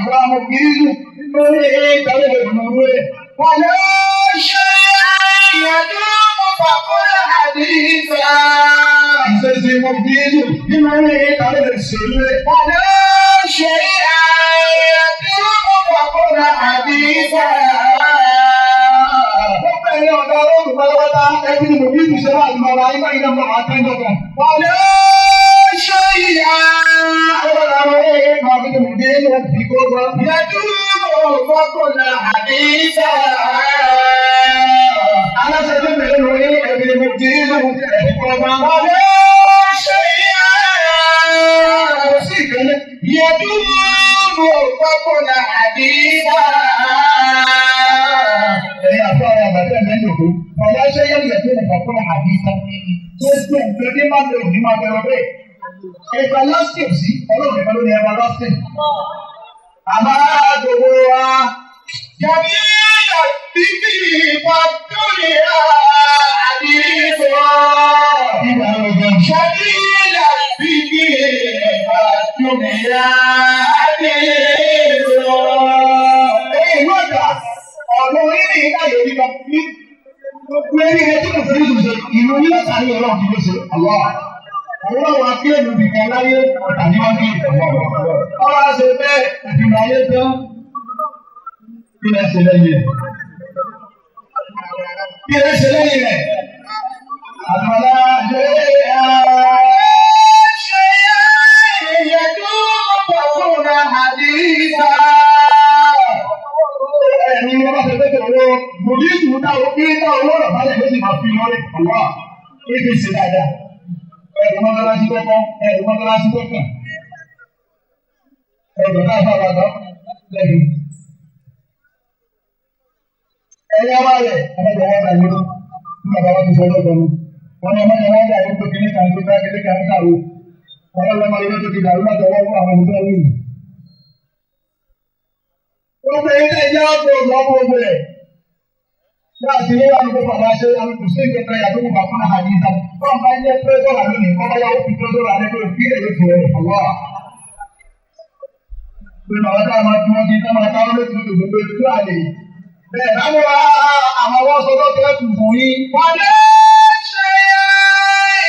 Ìwà mo bíìlù lórí ìtàlẹ̀ ìgbìmọ̀ rẹ̀. Wàlẹ́ ṣe é yẹ̀dúró kọ́kọ́lá àdìsá. Ìṣesí mo bíìlù nínú ìtàlẹ̀ ìṣèlú rẹ̀. Wàlẹ́ ṣe é yẹ̀dúró kọ́kọ́lá àdìsá. Wọ́n bẹ̀rẹ̀ ọ̀dọ́ ọlọ́run pátápátá ẹbí ni mo bíìlù ṣe wà ní ọ̀rọ̀ ayé báyìí náà máa tẹ́jọ́ kan. Wàlẹ́ ṣe é. Ọlọ́run àwọn ẹ̀yẹ máa fi mo bíìlù bí kò gbọ́. Yẹ̀dúró kọ́kọ́lá àdìsá. Aláṣẹ tó bẹ̀rẹ̀ lórí ẹbí ni mo bíìlù bí kò gbọ́. Wàlẹ́ ṣe é. Kò sí ìkẹ́lẹ́. Yẹ̀dúró kọ́kọ́lá àdìsá. Ẹ̀yin àti ọ̀rẹ́ àgbàdo ẹ̀mẹ́ lòdò. Ọ̀yá ṣe yẹ yẹ tó nìkan fún àdìsá. Tó ṣe nǹkan ní má bẹ̀rù ní má bẹ̀rù bẹ́ẹ̀. Everlasting sí ọlọ́run nìkan ló ní everlasting. Àmọ́ gbogbo wa. Jàmílà bíbí fàdúrà àdìsá. Ìgbà òjò. Jàmílà bíbí fàdúrà àdìsá. Ẹ̀yin ìlú ọ̀dà ọ̀nà orílẹ̀ èdè ayò nípa ní gbogbo eré ẹ tí kò sí ìlú ṣe ìlú ní ọ̀sán ọlọ́run kì í ṣe ọlọ́. Òun náà wá kí èlù nìkan láyé tàbí wọ́n ní ìfọ̀wọ́. Ọba ṣe bẹ́ẹ̀ ìgbìmọ̀ ayé tán. Kí lẹ ṣe lẹ́yìn rẹ̀? Kí lẹ ṣe lẹ́yìn rẹ̀? Àtàlà ṣe é. Ṣé yẹ̀dúró kọ́kọ́lá àdìsá. Ẹ̀yin ni wọ́n bá ṣe tẹ́tẹ̀ owó mòdìsù dá owó kí dá owó rọ̀ balẹ̀ ló sì máa fi lórí ọ̀wá ibi ṣe dáadáa. Ẹ̀rù mọ́tàlásí tó kọ́, ẹ̀rù mọ́tàlásí tó kàn. Ẹ̀rù náà bá bàbá lẹ́nu. Ẹ̀yà wá rẹ̀, ọmọdé wọn dà yóò ní bàbá wọn ti sọ lọ́gbọ̀n. Wọ́n ní ọmọdé wọn dà yóò pé kíní kan tó bá kíní kan kàwé. Wọ́n lọ́mọdé wọn tó ti dàrú látọwọ́ fún àwọn ìjọ yìí. Gbogbo ilé ẹjẹ́ ọ̀pọ̀ ọ̀gbọ̀n gbogbo ẹ̀. Láti ilé wa ní kó bàbá ṣe alùpùpù sí ìgbẹ́ta yàtọ̀ kó bàbá náà hàní ìta. Bọ́n bá jẹ́ pẹ́sọ́rà lónìí, kọ́ bá yàwó fi pẹ́sọ́rà lẹ́gbẹ̀ẹ́ òfin lè fò ẹ̀ ọ̀wá. Pé bàbá tá a máa dúró kí tá máa táwọn lóṣù tó gbogbo ètò àlè. Bẹ́ẹ̀ láwọn àwọn ọwọ́ sọ lọ́kẹ́ kù fún yín. Wàlẹ́ ṣe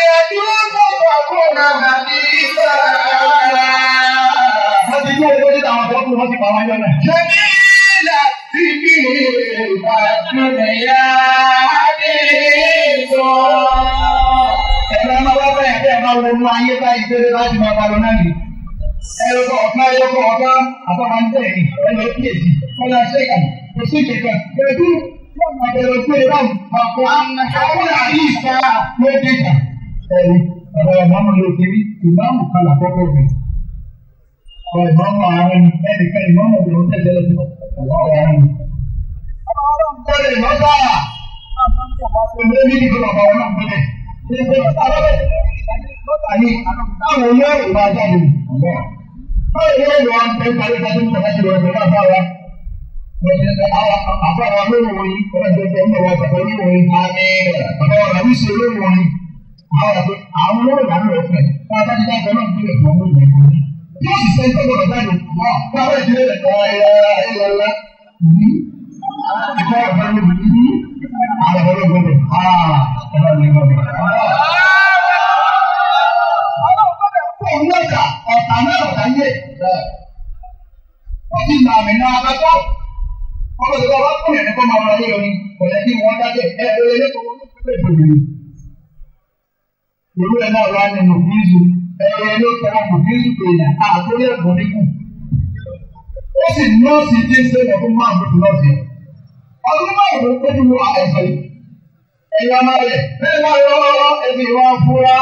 yẹ̀dúró kọ́kọ́lá àdìsá. Wọ́n ti gbé ẹgbẹ́ títà àwọn ọkùnrin wọ́n ti pa wọ́n yọ náà. Jàmílà bíbí fàdúrà àdìsá. Ẹ̀rọ máa wá bẹ́ẹ̀ bẹ́ẹ̀ máa wọnú ayé báyìí péré láti máa balọ̀ náà nìyí. Ẹ̀rọ ọ̀kan ẹ̀rọ ọ̀kan àbámá ń tẹ̀lé ẹ̀rọ kíyèsí kọ́lá ṣẹ́yà kò sí ìkẹ̀kẹ́ pẹ̀lú wọ́n máa bẹ̀rẹ̀ pé báwọn ọ̀pọ̀ àwọn àyíṣà ló dé kà. Ẹ̀rí ọ̀rọ̀ ìmáàmù ló ti rí ìmáàmù kan làkọ́kọ́ rẹ̀. Ọ̀rọ̀ ìmáàmù àwọn ẹnìkan ìmáàmù ló ń tẹ̀lé ọ̀rọ̀ àwọn. Ọ̀rọ̀ ìmáàmù olórí ní bàbá wọn náà gbọ́dọ̀. Táwọn olóòrùn máa jáde. Báwo ni wọ́n wá ń pẹ́ parí parí nípa láti wọ̀ ẹ̀rọ bá wa? Àbá wa lóòrùn wọ̀nyí, ọ̀rọ̀ ìjọba ọmọ wa bàbá olóòrùn wọ̀nyí. Bàbá wa làwọn ìṣe olóòrùn wọ̀nyí. Àwọn olóòrùn làwọn ọ̀fẹ́. Bá a bá ti dájọ́ náà gbọ́dọ̀ fún ọmọ ìgbà kan. Yóò sì sẹ́ńtọ́ gbọ́dọ̀ jáde. Báwo ìdílé rẹ̀ ẹ̀yà ìfẹ́ ọ̀fẹ́ ló bí àwọn ọlọ́gbọ́n ọ̀tá ọ̀tá náà ọ̀tá yé. Wọ́n ti nà mí náà akátọ́. Wọ́n bá ti bá wá kún yẹn ní kó máa wọlé lórí. Kò yẹ kí wọ́n dájẹ́ ẹ ẹ lé kó wọ́n lè bò mí. Ìlú ẹ̀ náà wá ní Mùfíìsù. Ẹ̀rọ ló tọrọ Mùfíìsù pé yàn àtúrí ẹ̀gbọ́n níkù. Ó sì nọ́ọ̀sì tí ń sẹ́yìn ọdún márùn-ún tó nọ́ọ̀sì. Ọdún márùn-ún tó ti wọ àìsàn yìí. Ẹ̀yà máa rẹ̀ bẹ́ẹ̀ máa rẹ̀ lọ́wọ́ ẹ̀sìn ìwọ̀n fúra.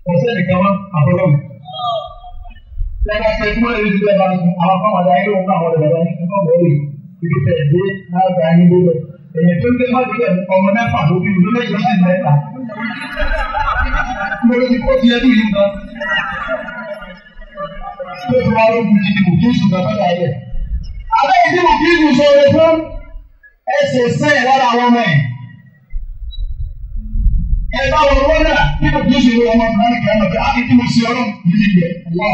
Kò sẹ́nìkan wá àbọ̀lọ́mù. Lẹ́yìn tí wọ́n lè rí bẹ́ẹ̀ bá ń sùn, àwọn kan wà láyé lóhùn náà wọ́n lè bàbá yín náà wọ́n lè ibi tẹ̀ dé lágbà yín lébẹ̀. Èyàn tó ń gbé má délẹ̀ ọmọ mẹ́fà ló bí ló lẹ́yìn lọ́sẹ̀ mẹ́ta. Mo lè ti kó ti ẹbí yìí gan. Tó ti wá lójú ti di bùkíṣù gan fẹ́ láyé. Àbẹ́ ìdí bùkíṣù sọ̀rọ̀ fún ẹsẹ̀ sẹ́yìn lára àwọn ọmọ ẹ̀. Ẹ bá wọn wọ́n náà bí bùkíṣù ló ọmọ ọmọ nìkan náà bí á ti mo ṣe ọlọ́run yìí yẹ wá.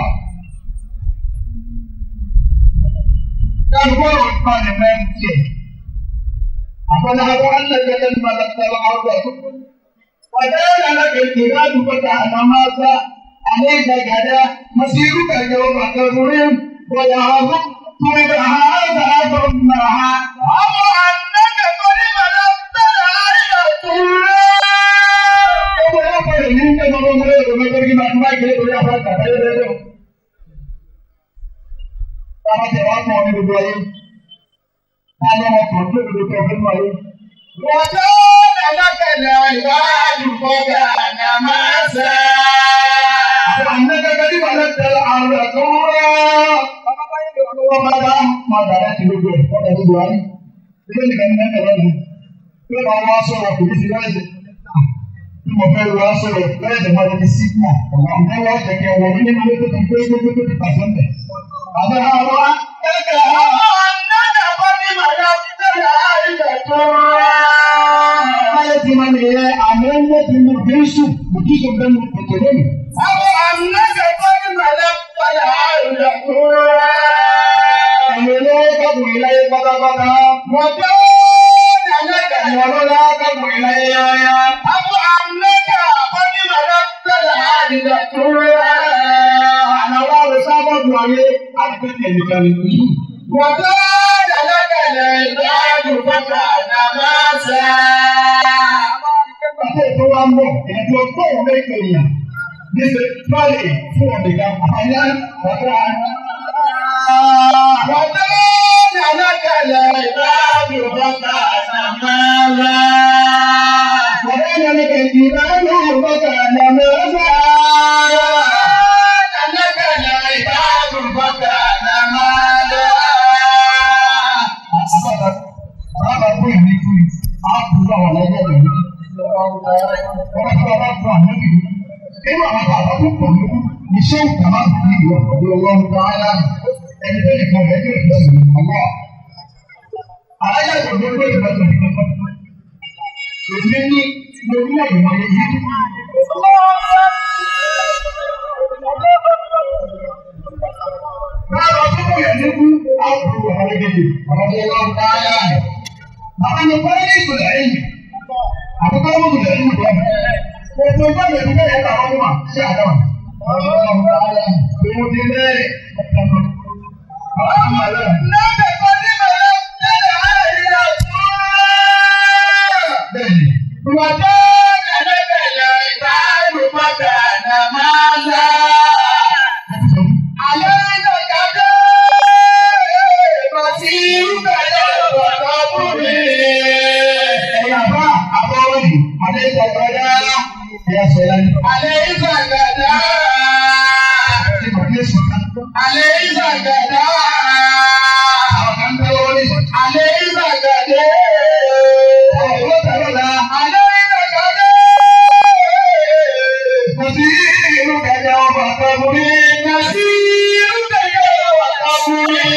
Kálukọ́rọ̀ ìpalẹ̀ mẹ́rin tiẹ̀. أفنهر أنك لما ملكت الأرض وكان لك الجبال فتح ماذا عليك غدا مصيرك يوم تضرب ويعظم ضرب هذا ثم هذا أو أنك قد ملكت الأرض وكان لك العباد فكان ماسا أنك قد ملكت الأرض Mo fẹ́ lọ sọ̀rọ̀ lẹ́yìn ìwà ní sígbà ọ̀gá wọ́n tẹ̀kẹ́ wọ̀ nínú ilé tó ti gbé gbé tó ti pàṣẹ mẹ́. Àbẹ̀ àwọn akẹ́kọ̀ọ́ أنك قد ملكت الأرض Báyọ̀ ti máa nìyẹn àmì ń wọ́n ti mú Jésù, Jésù bẹ́ẹ̀ mú kòtò lónìí. أو أنك قد ملكت الأرض Ẹ̀yin olówó kọ́kùnrin láyé pátápátá. وكان لك Ẹ̀yin ọlọ́lá kọ́kùnrin láyé yáyá. أو أنك قد ملكت الأرض Àná wa lọ sábọ̀dù ayé àti pé tẹ̀lé kan ní. وكان لك العباد فكان ماسا Bàtà ètò wa ń bọ̀, ètò ọgbọ́n òun lè pè yàn. Níṣẹ́ fáìlì fún ọ̀dẹ̀gà àbáyá bàtà. وكان لك العباد فكان مالا Bàbá ìlànà kẹ̀kẹ́ ìbáraẹni bàtà àná mẹ́fà. وكان لك العباد فكان مالا Bàbá fún ìní fún mi, á kú àwọn ọlọ́gbọ́n mi. Bàbá tó bá fún àwọn ìlú. Inú àwọn bàbá tó pọ̀ lókù ní ṣé ìtàmá ní ìwọ̀ ọ̀dọ́ ọlọ́run bá yá. Ẹni tó nìkan rẹ̀ ní ìfẹsẹ̀ ọlọ́. Àláyà tó ló lórí ìfẹsẹ̀ nìkan. Èmi ní mo ní àyùmọ̀ yẹn yìí. Bàbá tó kù yẹn ní kú, á kú àwọn ọlọ́gbọ́n ọlọ́run bá yá. Bàbá mi kọ́ ní ìgbìlẹ̀ yìí. Àkọ́kọ́ mú ìgbìlẹ̀ yìí bọ̀. Gbogbo ìgbà mi ìgbà yẹn làwọn ọmọ sí àdáwà. Òun ti lé لك قد ملكت الأرض Bẹ́ẹ̀ni, وكان لك العباد فكان مالا عليك مسيرك يوم قبره ẹ̀yà bá àbọ̀wọ̀ yìí, àlẹ́ ìgbàgbọ́dá, ẹ̀yà sọ̀rọ̀ ní. أليس غدا Ṣé kò ní sùn ká? أليس غدا Àwọn kan ń tẹ́wọ́ wọlé. أليس غدا Ọ̀rọ̀ ló tẹ̀lé la. أليس غدا Kò sí ìlú kẹjọ bàtà múrí. مسيرك يوم قبره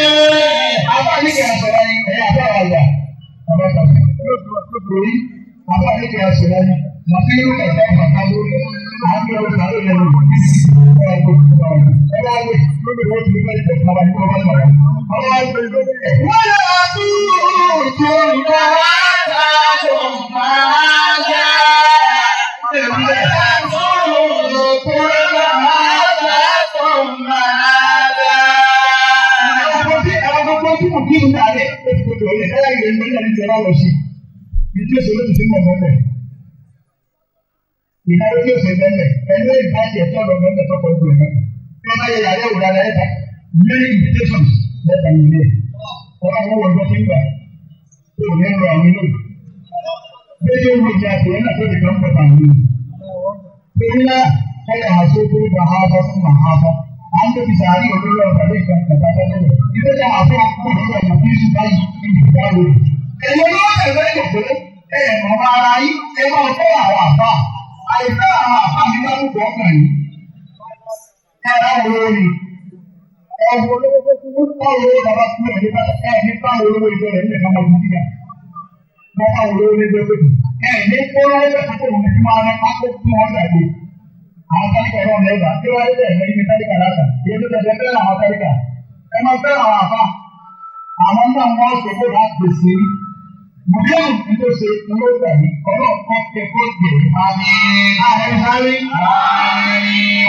Àbá ní kí a sọ̀rọ̀ ní ẹ̀yà àbá àgbà. Bàbá sọ̀rọ̀. Lórí àbá ní kí a sọ̀rọ̀ ní. Màsí ìlú kẹjọ bàtà múrí. Àwọn kí wọ́n sáré lẹ́nu. ولا تؤتون هذا ثم هذا ولا تؤتون هذا ثم هذا Ìdájọ́ tí ó ṣe bẹ́ẹ̀ ẹni ìbáṣe ẹ̀tọ́ lọ bẹ́ẹ̀ tọkọ ìlú ẹ̀ bí wọ́n bá yẹ yàrá ìwòrán rẹ̀ ẹ̀ta many invitations lẹ́ta ní ilé ọ̀rọ̀ àwọn ọ̀dọ́ tí ń gbà tó ní lọ àwọn ilé bẹ́ẹ̀ tó ń wọ ìjà àti ẹ̀nà tó ti kàn pọ̀ tàwọn ilé. Torí náà kọ́lá àṣọ tó ń bá ha bá fún màá bá à ń débi sàárì olórí ọ̀gá lè gba ìgbà tẹ́lẹ̀ rẹ̀. Ìgbésẹ̀ àfọ ọ̀gbọ̀n ọ̀gbọ̀n bí sùn báyìí ní ìgbà wo. Èyí ló ń tẹ̀lé ìgbò ẹ̀ ọ̀rọ̀ ara yín ẹ máa fẹ́ àwọn àbá. Àìfẹ́ àwọn àbá mi bá lùkọ́ ọkàn yìí. Ẹ ẹ wo ni ẹ wo olówó tó kú báwo lówó bàbá kú ẹ̀ ní bá ẹ ní báwo lówó ìjọ rẹ̀ nílẹ̀ máa wù sígà. Wọ́n báwo lówó ní ẹgbẹ́ pẹ̀lú. Ẹ ní kó lówó bẹ̀ tó kò ní máa rẹ pákó fún wọn gbàgbé. Àwọn tálíkà náà lẹ́gbàá tí wọ́n lé ẹ̀mí ní tálíkà látà. Ìyẹn tó tẹ̀lé fẹ́ràn àwọn tálíkà. Ẹ máa fẹ́ràn àwọn àbá. Àwọn náà wọ́n sọ pé wọ́n pèsè. Mùdíọ̀mù ní tó ṣe ló gbà yìí, ọlọ́ọ̀kan kẹ́kọ̀ọ́ jẹ̀. Ààrẹ sáré.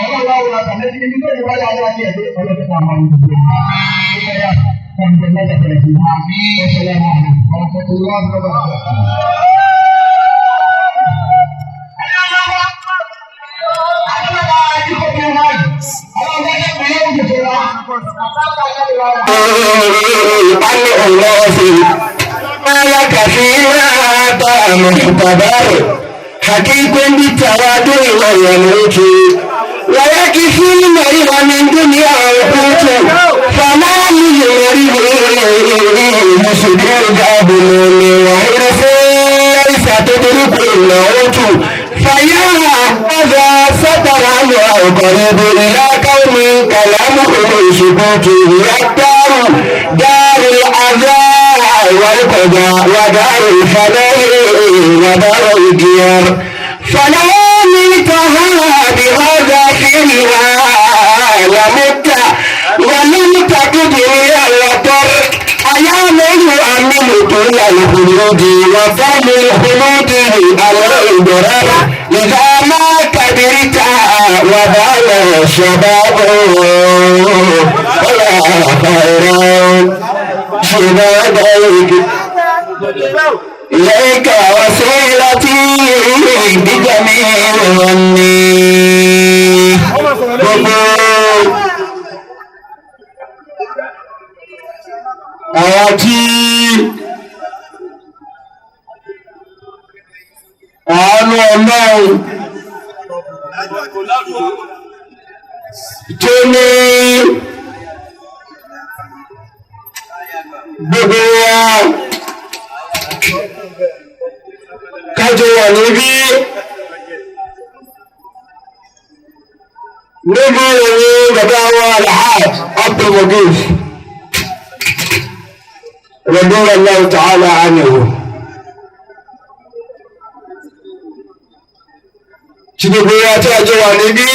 Ọlọ́wọ́ àwọn àtàlẹ́ ní ibi tó yẹ wáyé ayé ayé ẹ̀dẹ́ ọlọ́dún fún àwọn olùdókòwò. Ó fẹ́ yà kàn jẹ́ lọ́jọ́ pẹ̀lú ìlú. Assalamu alaikum warahmatullahi wabarakatuh. قال كثيرا محتضر حقيق بالتوادر ويموت ويكفي المريض من دنيا القوت فما للمريض مصدر باب وحرص ليس تدرك الموت فيا هذا ستر أو قريب إلى قوم كلامهم سكوت الدار دار العذاب والقضاء ودار الفناء ودار الديار فلا منتهى بهذا فيها لمت ولم تقدر الوتر أيا من يؤمن طول الخلود وفم الخلود على الضرر إذا ما كبرت وبال الشباب ولا خير شبابك إليك وسيلتي بجميع ظني gbogbo àwọn tí àánú ọlọ́run tó ní gbogbo wa kájọ wà níbí níbi ìròyìn bàbá wa alhaj abdulmugif radiyallahu ta'ala anhu tí gbogbo wa tí a jọ wà níbí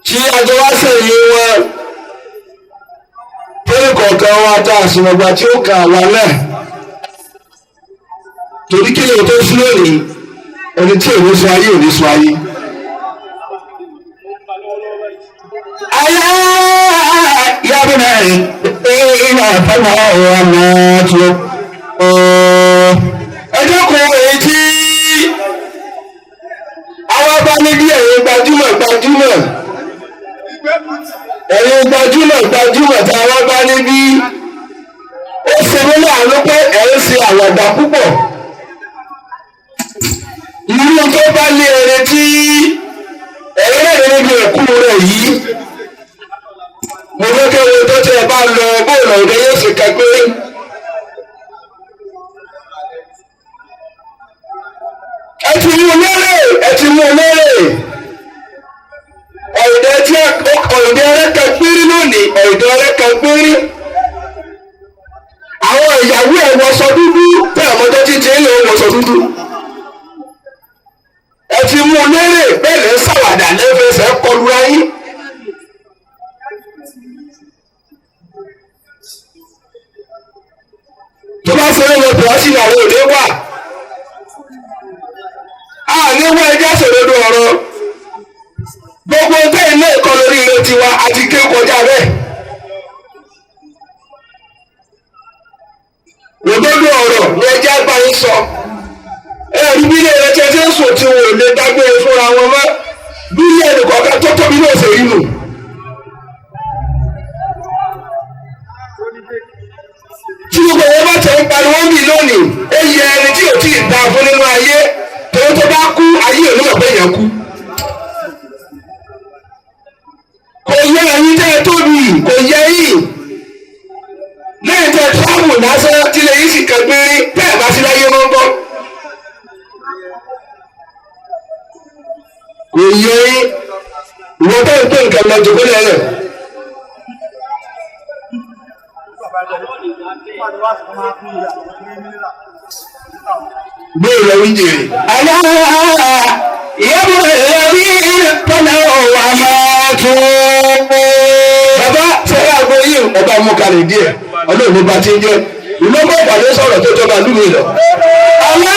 tí a jọ wá sẹ́yìn wọn torí kọ̀ọ̀kan wa tá a sì mọ̀gbà tí ó kà wá náà torí kí lè tó sún lónìí ẹni tí èmi sọ ayé ò ní sọ ayé. ayé yabuna ìlà fọlá ọ̀rọ̀ náà tó. ẹ dẹ́kun èyí tí àwọn bá ní bí ẹ̀yin gbajúmọ̀ gbajúmọ̀ ẹ̀yin gbajúmọ̀ gbajúmọ̀ tá a wá bá níbí ó ṣe mí láàánú pé ẹ̀ ń ṣe àwàdà púpọ̀ irú tó bá lé ẹni tí ẹ̀yin náà ní níbi ẹ̀kú rẹ̀ yìí mo fẹ́ kí ohun tó tẹ́ ẹ bá lọ bóòlù ọ̀dẹ yóò sì kẹ́gbẹ́. ẹ ti mú un lérè ẹ ti mú un lérè ọ̀dẹ tí ọ̀dẹ ẹlẹ́kẹ̀ gbérí lónìí ọ̀dẹ ẹlẹ́kẹ̀ gbérí àwọn ìyàwó ẹ̀ wọṣọ dúdú tẹ́ ọmọdé títí ń lò wọṣọ dúdú ẹ ti mú un lérè bẹ́ẹ̀ lẹ́ ṣàwàdà lẹ́fẹsẹ̀ kọlu ayé. tó bá ṣe é lọ bọ̀ sí ìyàwó òde wà á ní wọ́n ẹjẹ́ sòdodo ọ̀rọ̀ gbogbo tẹ́ ilé ẹ̀kọ́ lórí ilé tiwa àti ké kọjá bẹ́ẹ̀. òdodo ọ̀rọ̀ ni ẹjẹ́ àgbáyé sọ ẹ̀rí bí ilé rẹ̀ tẹ́ tí ń sùn tí wọn ò lè dágbére fúnra wọn mọ́ bí ilé ẹnìkọ̀ọ̀kan tó tóbi náà ṣe rí nù. tí gbogbo wọn bá tẹ̀ ń pariwo ń bì lónìí ó yẹ ẹni tí ò tí ì da fún nínú ayé torí tó bá kú ayé ò ní mọ̀ pé èèyàn kú. Kò yẹ ìwọ tó ń tó nǹkan lọ jòkó lẹ́lẹ̀. Bóyá lọ wí jèrè. ألا يا الذين طلعوا وماتوا Bàbá sẹ́yà àgbo yìí ọba mú kalẹ̀ díẹ̀ ọlọ́run ló bá ti ń jẹ́. Ìlọ́gbọ̀n ìpàdé sọ̀rọ̀ tó jọba lúmi lọ. ألا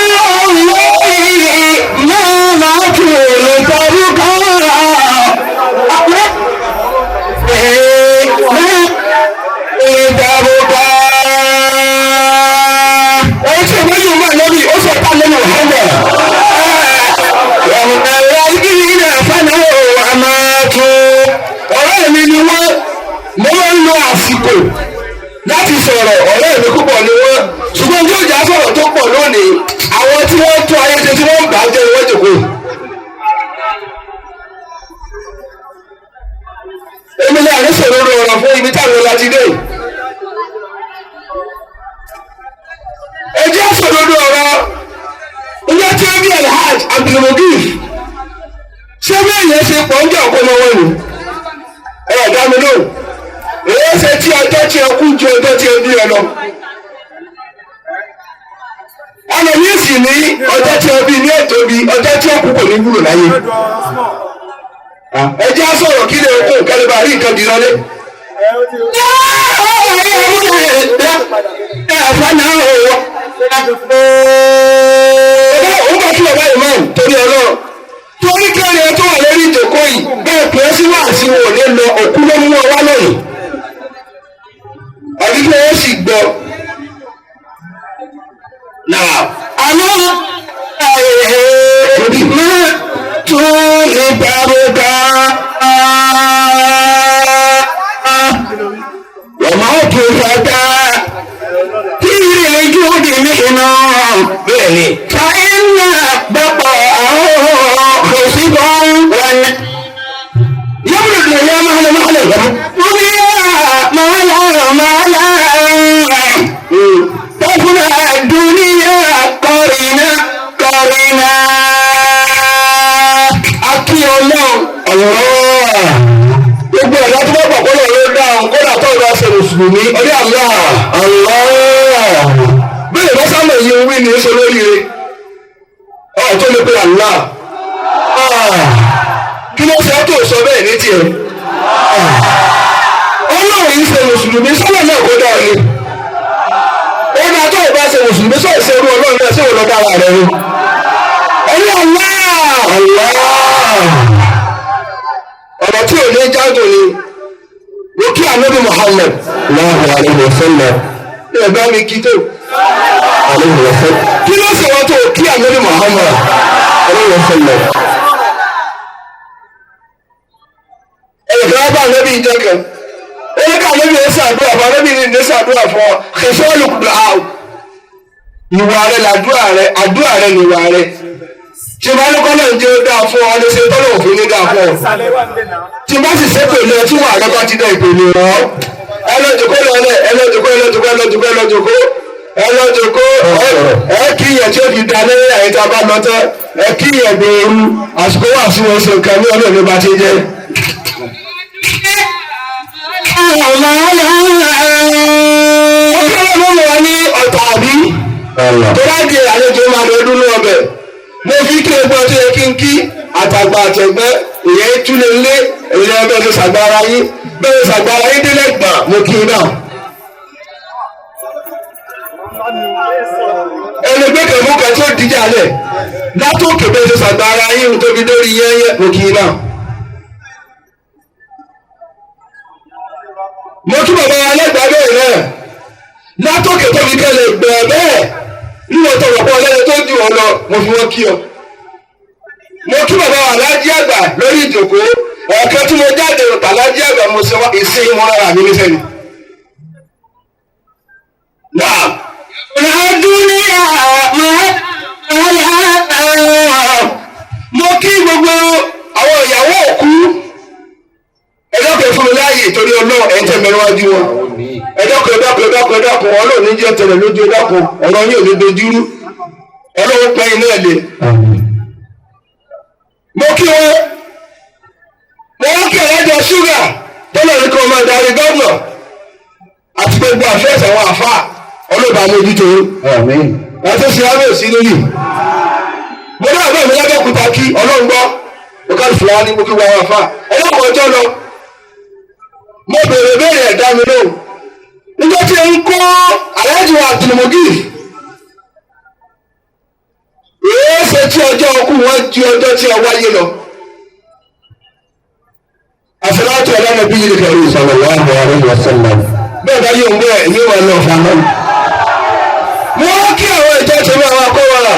ما ماتوا لتبقى لتبقى Ẹni tí ìwé yìí máa lórí ó sọ pa lẹ́nu ọ̀hánà. الذين فنوا وماتوا Ọ̀rẹ́ mi ni wọ́n mo máa ń lo àsìkò láti sọ̀rọ̀ ọ̀rẹ́ mi púpọ̀ ni wọ́n ṣùgbọ́n yóò já sọ̀rọ̀ tó pọ̀ lónìí àwọn tí wọ́n tún ayé ṣe tí wọ́n ń bà á jẹ́ ni wọ́n jòkó. Èmi ní àrísọ̀ lórí ọ̀rọ̀ fún ibi táwọn ọlá ti dé. Ẹ jẹ́ sọ̀rọ̀ lórí ọ̀rọ̀ ilé tí ó bí Alhaj Abdulmugif ṣé bí èèyàn ṣe pọ̀ ń jẹ́ ọ̀pọ̀ ọmọ wọn ni ẹ dá mi lóhùn èyí ṣe tí ọjọ́ tí ẹ kú ju ọjọ́ tí ẹ bí ẹ lọ. ọ̀nà yìí sì ní ọjọ́ tí ẹ bí ní ètò bí ọjọ́ tí ó kú kò ní wúlò láyé. ẹ jẹ́ á sọ̀rọ̀ kí lè kó nǹkan lè bá rí nǹkan dìrọ́lé. Òun bá kí bàbá ìmáàmù torí ọlọ́run torí kí ẹni tó wà lórí ìjòkó yìí bẹ́ẹ̀ pé sí wà sí wọn ò ní lọ òkú ló mú ọ wá lónìí àbí kí wọ́n sì gbọ́. Náà ألا ماتوا لتبقى وموت فتى في الوجود مهنا bẹ́ẹ̀ ni فإن بقاءه خصب ون yẹ́bùrù dùn yá máa lọ máa lọ. دنيا ما لا ما لا تفنى الدنيا قرنا قرنا Akí ọlọ́run ọ̀rọ̀ gbogbo ẹ̀dá tó bá gbà kó lọ́ọ́ ló dá òun kódà tó lọ́ọ́ ṣe mùsùlùmí ọdí àlá àlá bẹ́ẹ̀ bá sábà yìí ń wí ní í ṣe lóríire ọ̀ tó lè pe àlá kí ló ṣe tó sọ bẹ́ẹ̀ ní tiẹ̀ ọlọ́run yìí ṣe mùsùlùmí sọ́lá náà kó dáa ni ó dáa tó o bá ṣe mùsùlùmí sọ̀rọ̀ ṣe irú ọlọ́run náà ṣé òun lọ dára rẹ o ẹni àlá àlá ọ̀rọ̀ tí ò ní jágùn ni mo kí ànábì Muhammad الله عليه وسلم ẹ bá mi kí tó عليه وسلم kí ló ṣe wọ́n tó kí ànábì Muhammad عليه وسلم ẹ̀ka bá ànábì ìjọ kan ó ní ká ànábì ẹ̀ ṣàdúrà fún ànábì ní ní ṣàdúrà fún ọ kẹsàn-án ìwà rẹ làdúrà rẹ àdúrà rẹ nìwà rẹ tí bá ní kọ́lọ̀ ń jẹ́ ó dáa fún ọ ló ṣe tọ́lọ̀ òfin ní dáa fún ọ tí bá sì ṣe pèlú ẹ tí wà rẹ bá ti dẹ ìpèlú ọ ẹ lọ jòkó lọlẹ ẹ lọ jòkó ẹ lọ jòkó ẹ lọ jòkó ẹ lọ jòkó ẹ lọ jòkó ẹ kí ìyẹn tí ó fi da lẹ́yìn àyè tá a bá lọ tán ẹ kí ìyẹn gbòòrú àsìkò wà sí wọn ṣe nǹkan ní ọlọ́run ló bá ti jẹ́. Ọ̀kẹ́rẹ́ ló wà ní ọ̀tà àbí tó bá di àlejò máa lọ dúró ọbẹ̀. Mo fi kí egbò tó yẹ kí n kí àtàgbà àtẹ̀gbẹ́ ìyẹn túlẹ̀ lé ìyẹn bẹ́ẹ̀ tó ṣàgbára yín bẹ́ẹ̀ ṣàgbára yín délẹ̀ gbà mo kí i náà. Ẹlẹgbẹ́ kan mú kan tí ó díjà lẹ̀ látòkè bẹ́ẹ̀ tó ṣàgbára yín tóbi lórí yẹ́yẹ́ mo kí i náà. Mo tún bàbá alẹ́gbàá bẹ́ẹ̀ náà látòkè tóbi kẹlẹ̀ gbẹ̀ bẹ́ẹ̀ níwọ̀n tó wọ̀ pọ̀ lẹ́nu tó jù ọ lọ mo fi wọ́n kí ọ. Mo kí bàbá alájí àgbà lórí ìjòkó ẹ̀ẹ̀kan tí mo jáde alájí àgbà mo ṣe wá ìsìn wọn rárá mi nífẹ̀ẹ́ ni. Náà mo kí gbogbo àwọn ìyàwó òkú ẹ dákun ẹ fún mi láàyè torí Ọlọ́run ẹ̀ ń tẹ̀ mẹ́rin wájú wọn ẹ dákun ẹ dákun ẹ dákun ẹ dákun Ọlọ́run ní jẹ́ tẹ̀lé lójú ẹ dákun ọ̀rọ̀ yín ò ní dojúrú Ọlọ́run pẹ́ iná ẹ̀ lé. Mo kí wọn, mo wá kí ẹ̀rẹ́jọ ṣúgà tó lọ ní kí wọ́n máa darí gómìnà àti gbogbo àfẹ́sẹ̀ àwọn àfa ọlọ́ba mójútó. Wọ́n tó ṣe ábẹ́ òsì lórí. Mo ní àbá mi lábẹ́òkúta kí ọlọ́run gbọ́, mo ká fúlàní ní mo kí wọ́n àfa ọlọ́kọ̀ ọjọ́ lọ. Mo béèrè béèrè ẹ̀dá mi lóhùn. Níjọ́ tí ń kó Alhaji wa Abdulmugif, èé ṣe tí ọjọ́ ọkú wọn ju ọjọ́ tí ọ wáyé lọ. Àṣàlátù ala nabiyil karim Sallallahu alayhi wa sallam. Bẹ́ẹ̀ bá yóò ń bẹ́ẹ̀ yóò wà lọ fún un. Mo wá kí àwọn ìjọ tèmi, àwọn akọ́wọ́ra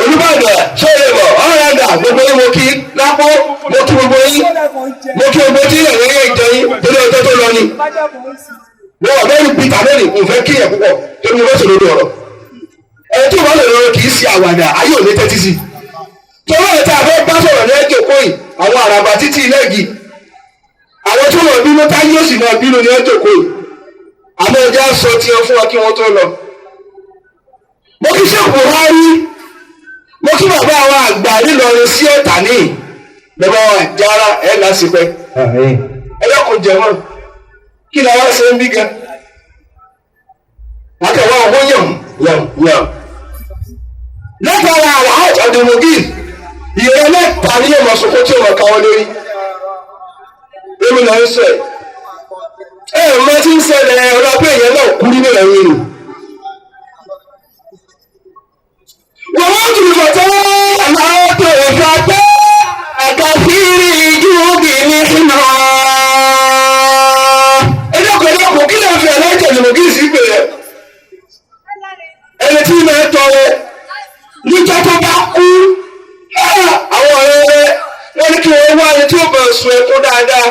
Olùbàdàn sọ̀rọ̀ ọ̀rẹ́dà, gbogbo yín mo kí lápò, mo kí gbogbo yín, mo kí gbogbo tí ilẹ̀ yẹn ìjọ yín torí ọjọ́ tó lọ ni. Mo wà bẹ́ẹ̀ ni Peter lónìí, mo fẹ́ kí yẹn púpọ̀ torí mo fẹ́ sọ̀rọ̀ lórí ọ̀rọ̀. Ẹni tí o bá sọ̀rọ̀ lórí kì í ṣe àwàdà, ayé ò ní tẹ́tí sí. Torí ẹ̀ tá a fẹ́ bá sọ̀rọ̀ ní ẹjọ́ kóyì, àwọn àràbà títí ilé-igi, àwọn tí wọ́n bínú tá yóò sì máa bínú ní ẹjọ́ kóyì, àmọ́ ẹja sọ tiẹ̀ fún wa kí wọ́n tó lọ. Mo kí Sheikh Buhari, mo kí bàbá wa àgbà nílọrin sí ẹ̀tà ní bàbá wa jára ẹ̀ lásìpẹ́. Ẹ lọ́kùn jẹ̀mọ́ kí la wá ṣe ń bí gan. Akẹ́wà ọ̀hún yàn yàn yàn. Látara Alhaji Abdulmugid, ìrẹ́ mẹ́ta ní yóò máa sunkún tí yóò máa káwọ́ lórí. Èmi náà ń sọ ẹ̀. Ẹ ẹ̀ mọ tí ń ṣẹlẹ̀ ọ̀la pé èèyàn náà kú nínú ẹ̀yìn rẹ̀. Wọ́n wọ́n tún fọ̀tẹ́ Àlàtò ìfàtẹ́ àkàfírí ìjúbì ní iná. Ẹ dákun, ẹ dákun, kí lè fi Alhaji Abdulmugid sí pè é? Ẹni tí máa tọrẹ níjọ́ tó bá kú, àwọn ọ̀rẹ́ rẹ̀ wọ́n ní kí wọ́n wá ẹni tí ó bá sun ẹkún dáadáa.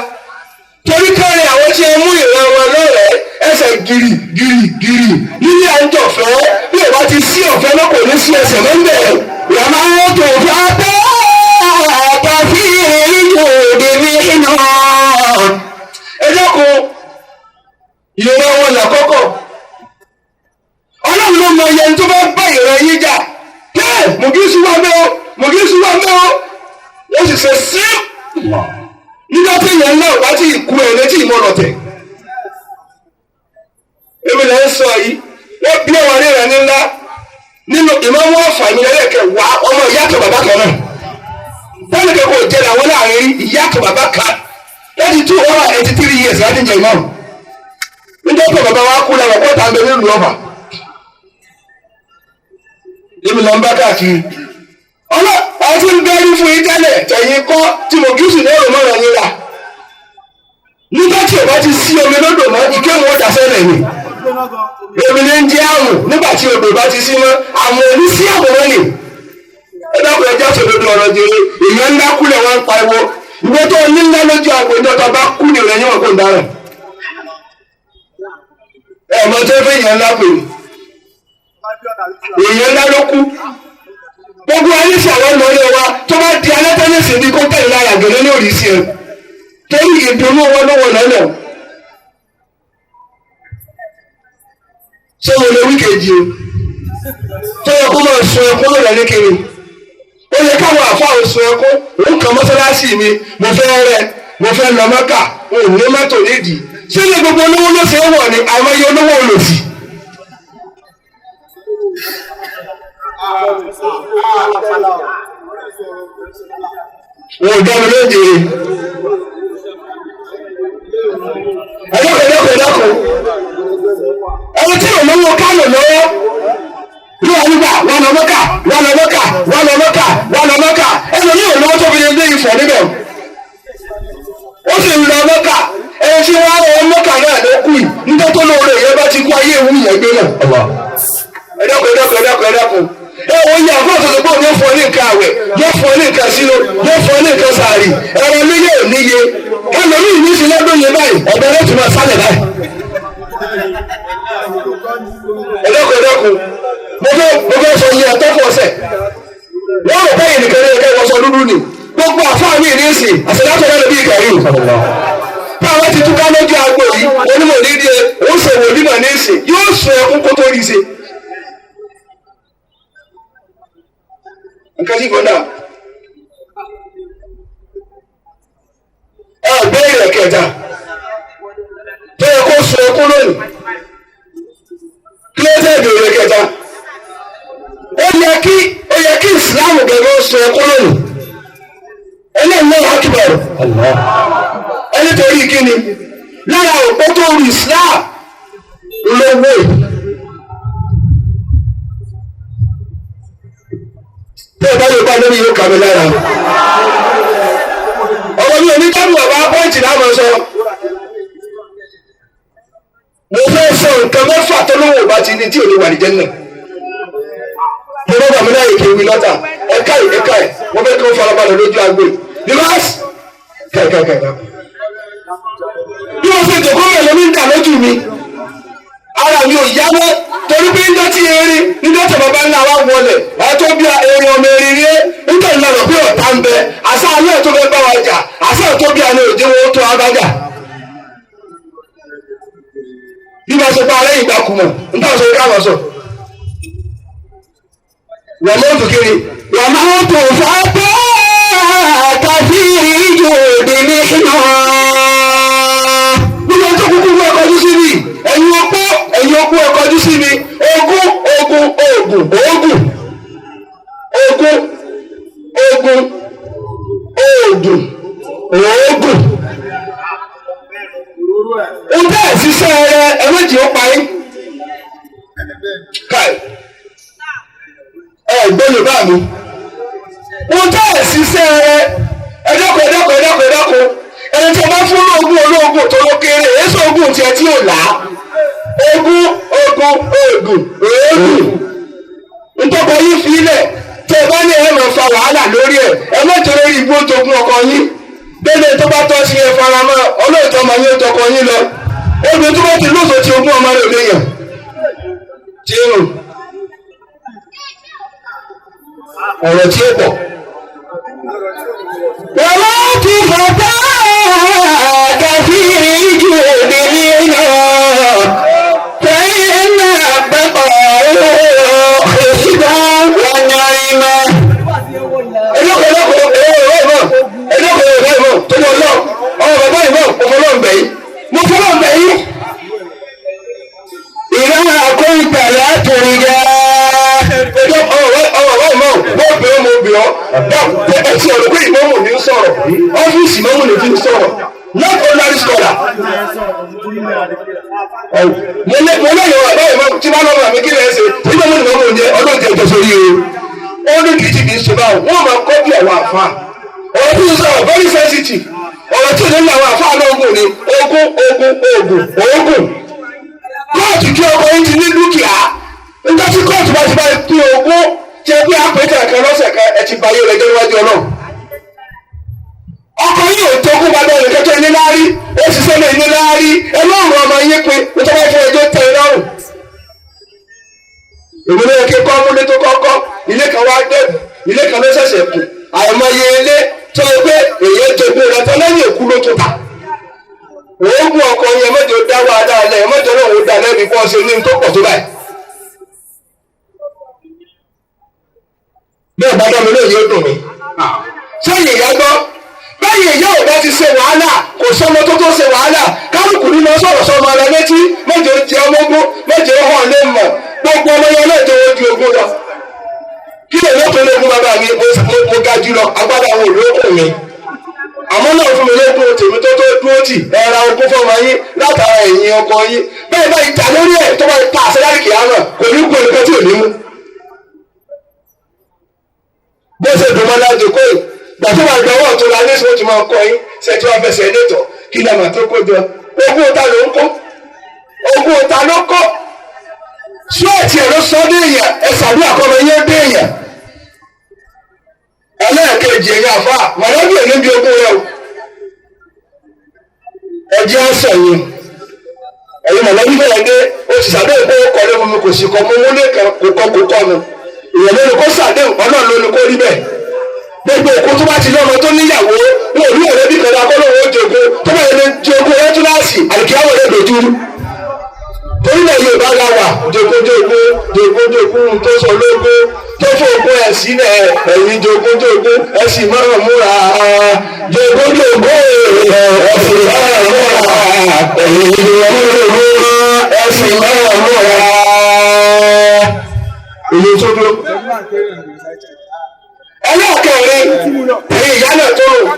Torí kẹrin àwọn tí ẹ mú ìran wọn lọ́rẹ̀ẹ́ ẹsẹ̀ gírì gírì gírì nílé àńjọ̀fẹ́, bí ò bá ti sí ọ̀fẹ́ náà kò ní sí ẹsẹ̀ mọ́ńbẹ̀. Àlàtò ìfàtẹ́ àkàfírí ìjúbì ní iná. Ẹ dákun, ìran wọn làkọ́kọ́. Ọlọ́run ló mọ iye ẹni tó bá bá ìran yín jà. Bẹ́ẹ̀ Mùgísù wà mẹ́ o, Mùgísù wà mẹ́ o, wọ́n sì ṣe sí. Nígbà tí èèyàn náà wá tí ìkú ẹ̀ létí ìmọ̀lọ̀tẹ̀. Èmi là ń sọ yìí, wọ́n bí àwọn ará ní ńlá nínú ìmọ̀wọ́ àǹfààní ẹlẹ́kẹ̀ wá ọmọ ìyá kan bàbá kan náà. Wọ́n ní kẹ́kọ̀ọ́ jẹ́ làwọn láàrin rí ìyá kan bàbá kan láti 283 years láti jẹ ìmọ̀. Níjọ́ pé bàbá wa kú làwọn kọ́ta ń bẹ nílùú Ọ̀fà. Èmi là ń bá káàkiri. Ọlọ́pàá ti ń bẹ́rù fún yín tẹ́lẹ̀ tẹ̀yìn kọ́ tí mo gíṣù ní ọ̀rọ̀ mọ́ra yín rà. Nígbà tí o bá ti sí omi lódò mọ́, ìkéwòn ọjà sẹ́lẹ̀ ni. Èmi ní ń jẹ́ àrùn nígbà tí odò bá ti sí mọ́, àmọ́ òní sí àwòrán ni. Ẹ dákun, ẹjẹ́ àṣọdodo ọ̀rọ̀ jèrè, èèyàn ńlá kúlẹ̀ wọn ń pariwo. Ìwé tó ní ńlá lójú àgbo ìjọba bá kú ní ìrẹ̀yìn wọn kò ń dára. Ẹ mọ tó fẹ́ èèyàn ńlá pè é. Èèyàn ńlá ló kú. Gbogbo ayé sí àwọn ọmọ ilé wa tó bá di alẹ́ tẹ́lẹ̀sì ní kó tẹ̀lé lára gẹ̀lẹ́ ní òrìṣì ẹ̀. Torí ìdùnnú wọn ló wọ̀ lọ́nà. Ṣé mo lè wí kejì o? Tó yẹ kó máa sun ẹkún lọ́dọ̀ ní kiri. Ó yẹ káwọn àfáà sun ẹkún, òun kàn mọ́sálásì mi, mo fẹ́ rẹ, mo fẹ́ lọ Mẹ́kà, òun ní mọ́tò nídìí. Ṣé ní gbogbo olówó ló ṣe é wọ̀ ni àwọn iye olówó olòṣì? Wọn ò dá mi lóde. Ẹ̀dọ́kọ̀ ẹ̀dọ́kọ̀ ẹ̀dọ́kọ̀. Ẹni tí ò lówó Kánò lọ́wọ́ ní wàá nígbà wọn lọ Mẹ́kà, wọn lọ Mẹ́kà, wọn lọ Mẹ́kà, wọn lọ Mẹ́kà, ẹni ní òlówó tó fi lè dé Ifọ̀ níbẹ̀. Ó sì ń lọ Mẹ́kà, ẹni tí wọ́n á lọ Mẹ́kà náà ló kù yìí, níjọ́ tó lóore yẹn bá ti kú, ayé ìwú yẹn gbé náà. Ẹ̀dọ́kọ̀ ẹ̀dọ́kọ̀ ẹ̀dọ́kọ̀ ẹ̀dọ́kọ̀. Ẹ wo iye àfọ àtọ̀tọ̀ pé òun yóò fún ọ ní nǹkan àwẹ̀, yóò fún ọ ní nǹkan sínú, yóò fún ọ ní nǹkan sàárì, ẹ̀rọ mi yóò níye. Ẹlòmíì ní sí lọ́dún yẹn báyìí, ọ̀bẹ ló tún máa sálẹ̀ báyìí. Ẹ̀dọ́kọ̀ ẹ̀dọ́kọ̀, mo fẹ́ sọ iye ẹ̀tọ́ fún ọ̀sẹ̀. Wọ́n rò bẹ́yìn nìkan ní ẹ̀kẹ́ wọ́sọ dúdú ni. Gbogbo àfáà mi ní ìsìn, àṣẹ̀dá lè bí ìkàrí. Táwọn ti túká lójú agbo yìí, onímọ̀ ní díẹ̀, ó ṣòwò onímọ̀ ní ìsìn, yóò sọ ẹkún kó tó rí ṣe. Nǹkan tí kò náà. ẹlẹ́ẹ̀kẹta tó yẹ kó sun ẹkún lónìí? Kí ló dé ìbéèrè kẹta? Ó yẹ kí ìsìláàmù gẹ́gẹ́ sun ẹkún lónìí. Ẹlẹ́yìn náà akíbọ̀rọ̀ ẹni torí kíni lára òpó tó rú Islam lówó yìí. Tẹ́ ẹ bá lè pa lórí yóò kà mí lára. Ọ̀rọ̀ mi ò ní dábò bàbá point náà máa sọ. Mo fẹ́ sọ nǹkan mẹ́fà tó lówó bá ti ní tí ò ní wà ní jẹ́ náà. Mo bá bàmí láyè kí n wí lọ́tà. Ẹ̀ka ẹ̀ ẹ̀ka ẹ̀ wọ́n fẹ́ kí wọ́n farabalẹ̀ lójú agbo yìí. Because kẹ̀kẹ̀kẹ̀ bí wọ́n ṣe jòkó rẹ̀ lómi ń dà lójú mi, ara mi ò yá mọ́, torí pé níjọ́ tí erin, níjọ́ tí bàbá ńlá wa wọlé ẹ tó bí erin ọmọ erin rí nítorí lọ́nà pé ọ̀tá ń bẹ, àṣà alẹ́ tó fẹ́ bá wa jà, àṣà tó bí alẹ́ òde wọn tó abájà. Bí wọ́n ṣe pa alẹ́ ìgbà kù mọ̀ nígbà tó ká wọ́n sọ. Wọ́n mọ́tò kiri. Wọ́n mọ́tò fàtà kàfí ìjòdì nínú. Gbogbo tó kúkú fún ẹkọjú sí mi, ẹ̀yin opó, ẹ̀yin opó ẹkọjú sí mi. Ogún, ogun, oògùn, oògùn, ogun, ogun, oògùn, oògùn. Ó bẹ́ẹ̀ ṣiṣẹ́ rẹ ẹ méjì ó pa yín. Káì ẹ gbọ́ Yorùbá mi. Ó bẹ́ẹ̀ ṣiṣẹ́ rẹ. Ẹ dákun, ẹ dákun, ẹ dákun, ẹ dákun. Ẹni tí a bá fún lóògùn olóògùn tó ló kéré, èso oògùn tiẹ̀ tí ò là á. Ogún, ogun, oògùn, oògùn. Ntọ́kọ yín fi ilẹ̀ tẹ́ ẹ bá ní ẹ máa fa wàhálà lórí ẹ̀, ẹ má jẹ́ lórí igbó jogún ọkọ yín. Dédé tó bá tọ́ sí ẹ faramọ́, ọlọ́ọ̀tọ́ ọmọ yín ó tọkọ yín lọ. Obìnrin tó bá ti lóṣù tí ogún ọmọ rẹ̀ ò lè yàn. Tí ń rùn. Ọ̀rọ̀ tí ó pọ̀. Wọ́n mọ́tò fàtà kàfí ìjòdì nínú. فإن بقاء حسبا ونعما. Ẹlọ́kọ̀ ẹ̀rọ ìmọ̀ ẹlọ́kọ̀ ẹ̀rọ ìmọ̀ tó lọ lọ ọmọ bàbá ìmọ̀, mo fọlọ́ ń bẹ̀ yín, mo fọlọ́ ń bẹ̀ yín. إذا كنت لا ترجى. Ẹjọ́ ọmọ bàbá ìmọ̀, wọ́n bẹ̀ ọ́, mo bẹ̀ ọ́. Ẹ ti ọ̀rọ̀ pé ìmọ̀mù ní ń sọ̀rọ̀, ọ́fíìsì ìmọ̀mù ní fi ń sọ̀rọ̀, not ordinary scholar. Mo lẹ́yìn ọ̀rọ̀ bàbá ìmọ̀ tí bá lọ́mọ mi kí lè ṣe tí mọ̀mù ní mọ̀mù ní ọdún ìjẹ́ sórí o. Ó ní kìí kìí ṣe báwọn, wọ́n máa kọ́ bí àwọn àfa. Ọ̀rọ̀ tí ń sọ̀rọ̀ very sensitive. Ọ̀rọ̀ tí ò ní àwọn àfa náà gùn ni ogún, ogun, oògùn, oògùn. Kóòtù kí ọkọ yín ti ní dúkìá. Nígbà tí kóòtù bá ti bá pín ogún, tí ẹ bí àpèjẹ kan lọ́sẹ̀ kan, ẹ ti ba ayé rẹ jẹ́ níwájú Ọlọ́run. Ọkọ yìí ò tókùn bá bẹ́ẹ̀ kẹ́kẹ́ ní láárí, ó ṣiṣẹ́ lé ní láárí, ẹ lọ́rùn ọmọ yín pé nítorí wọ́n fún ẹjọ́ tẹ ẹ lọ́rùn. Èmi ló yẹ kí kọ́ múlé tó kọ́kọ́, ilé kan wá dẹ́kun, ilé kan ló ṣẹ̀ṣẹ̀ kù, àìmọye ilé tó yẹ pé èyí jogún rẹ tán lẹ́yìn òkú ló tó ta. Oògùn ọkọ yẹn mọ́jọ dá wàhálà lẹ̀, mọ́jọ náà ó dá lẹ́bi kọ́ ṣe ní tó pọ̀ tó báyìí. Bẹ́ẹ̀ bá dá mi lóye, ó dùn mí. Sẹ́yìn ìyá gbọ́ bẹ́ẹ̀, ìyá ò bá ti ṣe wàhálà, kò sọmọ tó tó ṣe wàhálà. Kálukú ní lọ sọ̀rọ̀ sọmọ rẹ létí, mọ́jọ jẹ ọmọ ogún, mọ́jọ hàn lé mọ̀, gbogbo ọmọ yẹn náà jẹ́ ojú ogún lọ. Kí lè lókun lógún bàbá mi, mo ga jù lọ, agbádá àwọn olókùn mi àmọ́ náà fún mi lógún tèmi tó tó dúró tì. Ẹ ra ogún fọmọ yín látara ẹ̀yìn ọkọ yín. Bẹ́ẹ̀ báyìí ta lórí ẹ̀ tó bá ta àṣẹ láti kìí àná, kò ní kú ẹnìkan tí ò ní mú. Bó ṣe dùn mọ́ láti kó yìí, gbà tó máa gbọ́wọ́ tó la lẹ́sìn, ó ti máa kọ́ yín ṣe tí wọ́n fẹsẹ̀ létọ̀ kí lè mà tó kó jọ. Ogún ta ló ń kó? Ogún ta ló kó? Ṣúọ̀tì ẹ̀ ló sọ dé èèyàn, ẹ ṣàdúrà kọ́ ọmọ yẹn dé èèyàn. Ẹlẹ́ẹ̀kejì, ẹ̀yà àfa mọ̀lẹ́bí ò ní bí ogún rẹ o. Ẹjẹ́ ọ̀sẹ̀ yìí, ẹ̀yin mọ̀lẹ́bí bẹ̀rẹ̀ dé, ó sì ṣàdéhùn pé ó kọ́lé fún mi, kò sì kọ́, mo wọlé kan kò kọ́, kò kọ́ mi. Ìyẹn ló ní kó ṣàdéhùn, Ọlọ́run ló ní kó rí bẹ́ẹ̀. Gbogbo òkú tó bá ti lọ́mọ tó níyàwó, wọn ò ní ọ̀rẹ́ bí kan akọ́ lóun ó jogún, tó bá yẹ lè jogún ẹ́túláàsì àlùkìyàwó lè dojú. Torílẹ̀ Yorùbá la wà, jogúnjogún, jogúnjogún tó sọ lógún tó fún ogún ẹ̀sìn. sílẹ̀ ẹ̀yin jogúnjogún ẹ sì máa múra jogúnjogún ẹ sì máa múra ẹ̀yin jogúnjogún ẹ sì máa múra. Ìlú tó dúró. Ẹlẹ́ẹ̀kẹrin ẹ̀yin ìyá náà tó rò.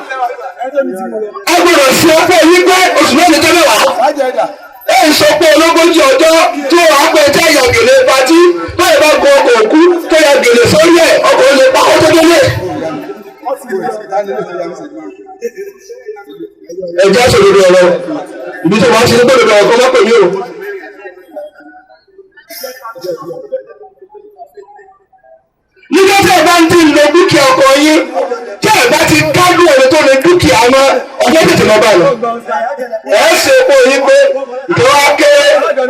Ẹ gbọ́dọ̀ sí ọpẹ́ yín pé oṣù mẹ́rin tó mẹ́wàá ẹ ń sọ pé ológójì ọjọ́ tó wàá pẹ́ tẹ́ ya gèlè patí báyìí bá gun ọkọ̀ òkú tó ya gèlè sórí ẹ̀ ọkọ̀ olè pakọ́ tó délé. Ẹ jẹ́ sòdodo ọ̀rọ̀ ibi tó máa ń ṣe ní gbòdodo ọ̀rọ̀ kọ́ má pè mí o. Nígbà tí ẹ bá ń dín lo dúkìá ọkọ yín tí ẹ bá ti kádùn ẹni tó lè dúkìá mọ́ ọjọ́ tètè lọ bá lọ. Ẹ ṣe epo yín pé ìjọba kéré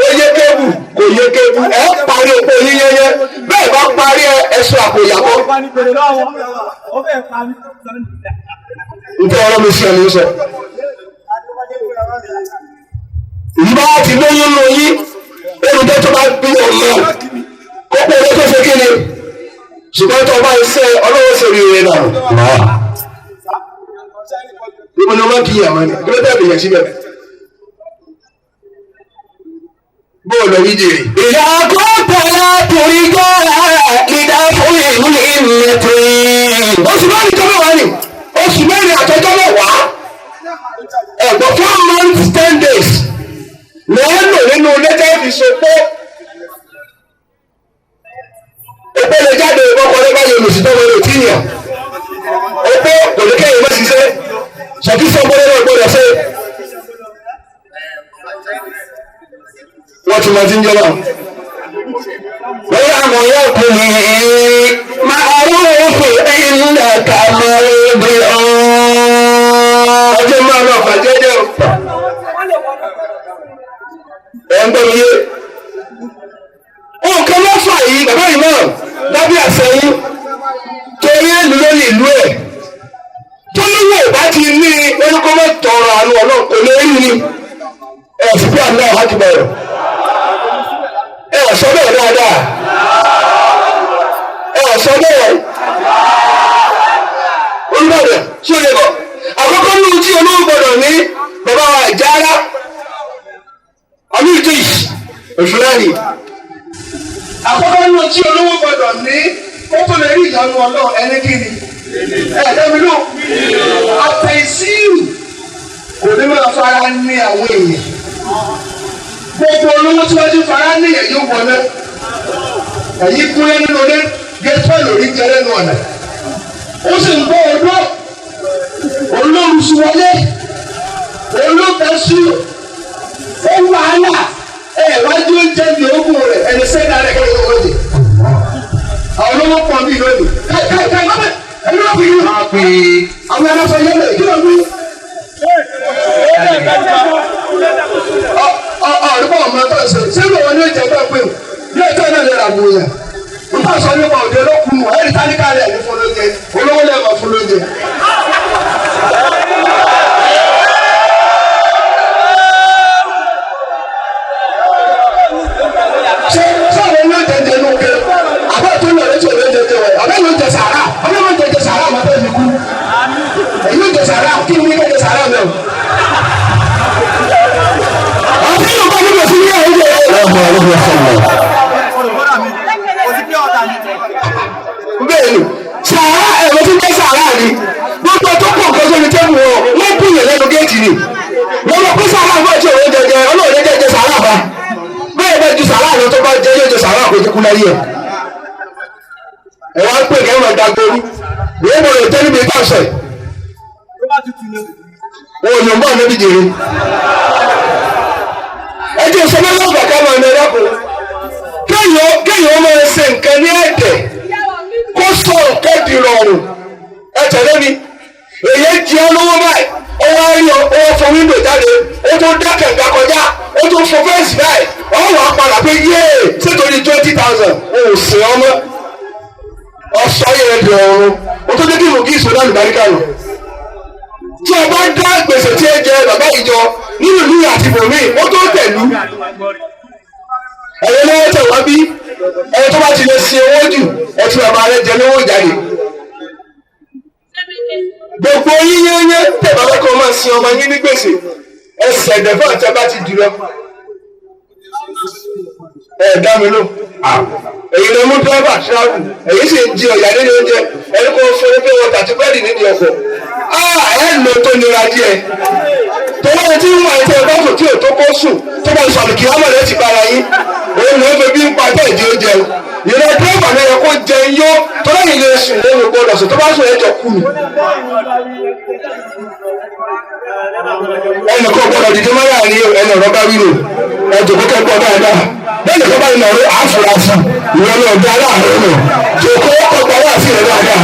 ó yé kébù kò yé kébù ẹ parí epo yín yẹnyẹ bẹ́ẹ̀ bá parí ẹ ẹsọ àpò ìyàbọ̀. Nǹkan ọ̀rọ̀ mi sí ẹni sọ. Ìyí bá ti lóyún lóyún olùdó tó bá bí ọmọ kókó owó tó ṣe kí ni ṣùgbọ́n tó bá iṣẹ́ ọlọ́wọ́ ṣe rí rẹ̀ náà. Ibo ni wọ́n kì í yàmọ́ ni, kí ló tẹ̀lé yẹn síbẹ̀? Bóòlù ọ̀rí jèrè. Ìyá kó tẹ̀lé torí jẹ́ ìdá fún ìlú ìmẹ̀tì. Oṣù mẹ́rin tó mẹ́wàá ni, oṣù mẹ́rin àtọjọ́ mẹ́wàá. Ẹ̀gbọ́n 4 months 10 days lọ́ọ́ lò nínú lẹ́tà fi so pé opó lè jáde ọkọ rẹ bá yẹ olùsítọ́ wọlé tí yàn opó kò ní kẹ́yìn má ṣiṣẹ́ sọ̀kísọ̀ gbọ́dọ̀ náà gbọ́dọ̀ ṣe. Wọ́n ti máa ti ń jẹ́ náà. Wọ́n àmọ̀ yóò kú mi máa rúfù ìlà kàmọ́ bí ọ́. Ọjọ́ máa lọ bàjẹ́ jẹ́ o. Ẹ̀ ń gbọ́ mi yé. Nǹkan mẹ́fà yìí bàbá yìí náà lábẹ́ àṣẹ yín torí èlú lórí ìlú ẹ̀. Tó níwò bá ti ní orúkọ mọ́ tọrọ àánú ọlọ́run kò lè rí ni. Ẹ̀ sì bí àná àti bẹ̀rẹ̀. Ẹ sọ bẹ́ẹ̀ dáadáa. Ẹ sọ bẹ́ẹ̀. Olúbàdàn ṣé o lè bọ̀? Àkọ́kọ́ ní ojú olówó gbọ́dọ̀ ní bàbá wa ìjára. Àmì ìdíjì òṣùlẹ́rì. Àkọ́kọ́ ní ojú olówó gbọ́dọ̀ ní kó tó lè rí ìyanu ọlọ́run ẹni kí ni? Ẹ dẹ́mi ló. Àtẹ̀síìrù kò ní máa fara ní àwọn èèyàn. Gbogbo olówó tí wọ́n ti fara ní èèyàn yóò wọlé. Ẹ̀yin kúrẹ́ nínú ilé gẹ́tọ́ lórí jẹ lẹ́nu ọ̀nà. Ó sì ń gbọ́ ọdún olóòrùsù wọlé olóòtẹ́sù ó wàhálà ẹ wájú oúnjẹ ní oògùn rẹ ẹni sẹ́dá rẹ kí ló wọlé. Àwọn olówó pọ̀ mí lónìí. Káì mọ́mẹ́ ẹni wọ́n fi yín. Àwọn aláṣọ yẹlẹ kí ló ń wí. Ọ̀rùbọ̀ ọmọ tó ń ṣe ṣé ìwọ ni ó jẹ tó ń pè ó ní ẹjọ́ náà lè rà bò yẹn. Nígbà sọ nípa òde ló kunu ẹ̀rí tálíkà rẹ̀ ní fún lóúnjẹ olówó lẹ́ẹ̀mọ̀ fún lóúnjẹ. Ṣé sọ̀rọ̀ ló jẹjẹ ló ké àbẹ́ tó lọ létí òun jẹjẹ wẹ̀ àbẹ́ ló jẹ sàrà àbẹ́ ló jẹjẹ sàrà àmọ́ tó fi kú èyí jẹ sàrà kí ni kẹ́ jẹ sàrà mẹ́ o. Àti yóò bá nígbà sí ní àwọn oúnjẹ. Bẹ́ẹ̀ni sàrà ẹ̀rọ tó jẹ́ sàrà ni gbogbo tó pọ̀ nǹkan sórí tẹ́bù wọn wọ́n kú yẹn lẹ́nu géètì ni wọ́n lọ pé sàrà bá ti òun jẹjẹ ọlọ́run jẹjẹ sàrà bá bẹ́ẹ̀ bẹ́ẹ̀ ju sàrà lọ tó bá jẹ yóò jẹ sàrà kò jẹ kú láyé ẹ̀. Ẹ wá pè kẹ́ ẹ̀ dàgbòrú wọ́n bọ̀rọ̀ jẹ́ níbi ìta ọ̀sẹ̀ wọn ò yọ̀ ń bọ̀ níbi jèrè. Ẹ jẹ́ sọ mẹ́lẹ́ ọ̀gbà ká máa nẹ́rẹ́ kù kéèyàn máa ṣe nǹkan ní ẹ̀dẹ̀ kó sọ nǹkan di rọrùn ẹ tẹ̀lé mi èyí jẹ́ olówó báyìí ó wá rí ọ ó wá fọ wíńdò jáde ó tún dá kànga kọjá ó tún fọ fẹ́ǹsì báyìí ó wà á padà pé yéè sétorí 20,000 ó ò sìn ọmọ ọsọ yẹn di ọrùn ó tó dé kí ìmùkí ìṣòro àlùbáríkà lọ tí o bá dá gbèsè tí ẹ jẹ bàbá ìjọ nínú ìlú àti bòmí ó tó tẹ̀lú ẹ̀yẹ lọ́wọ́ tẹ̀ wá bí Ẹni tó bá ti lè sin owó jù, ẹ ti bàbá rẹ jẹ lówó jáde. Gbogbo yín yányán tẹ̀ bá fẹ́ kó máa sin ọmọ yín ní gbèsè, ẹ sẹ̀dẹ̀ fún àti ẹ bá ti jù lọ. Ẹ dá mi lò. Èyí ló mú dírẹ́bà tíráàbù, èyí sì ń di ọ̀yà nínú oúnjẹ, ẹni kò fún pé wọn tàbí bẹ́ẹ̀lì nídìí ọkọ̀. Ẹ lò tó nira díẹ̀. Tọ́lá ẹni tí ń wà ẹ̀tẹ́ bá sùn tí ò tó kó sùn tó bá sọ̀rọ̀ kí ọmọ rẹ̀ ti bára yín. Òun ló ń fi bí ń pa ẹ̀tẹ́ ìdí oúnjẹ. Ìrọ̀ dírẹ́bà náà yẹ kó jẹun yó, tọ́lá yìí lè sùn lórí gbọdọ̀ sùn tó bá sùn ẹ̀jọ̀ kú ni. Ẹnì kan gbọdọ̀ dìde mọ́ láàrin ẹnì ọ̀rọ̀ bá wílò ẹjọ́ kó kẹ́kọ̀ọ́ dáadáa bẹ́ẹ̀ ni kó bá yìí lọ́rọ́ àfúrásì ìwọ ni ọ̀gá aláàárọ̀ nù jòkó ọgbà wà sí rẹ̀ dáadáa.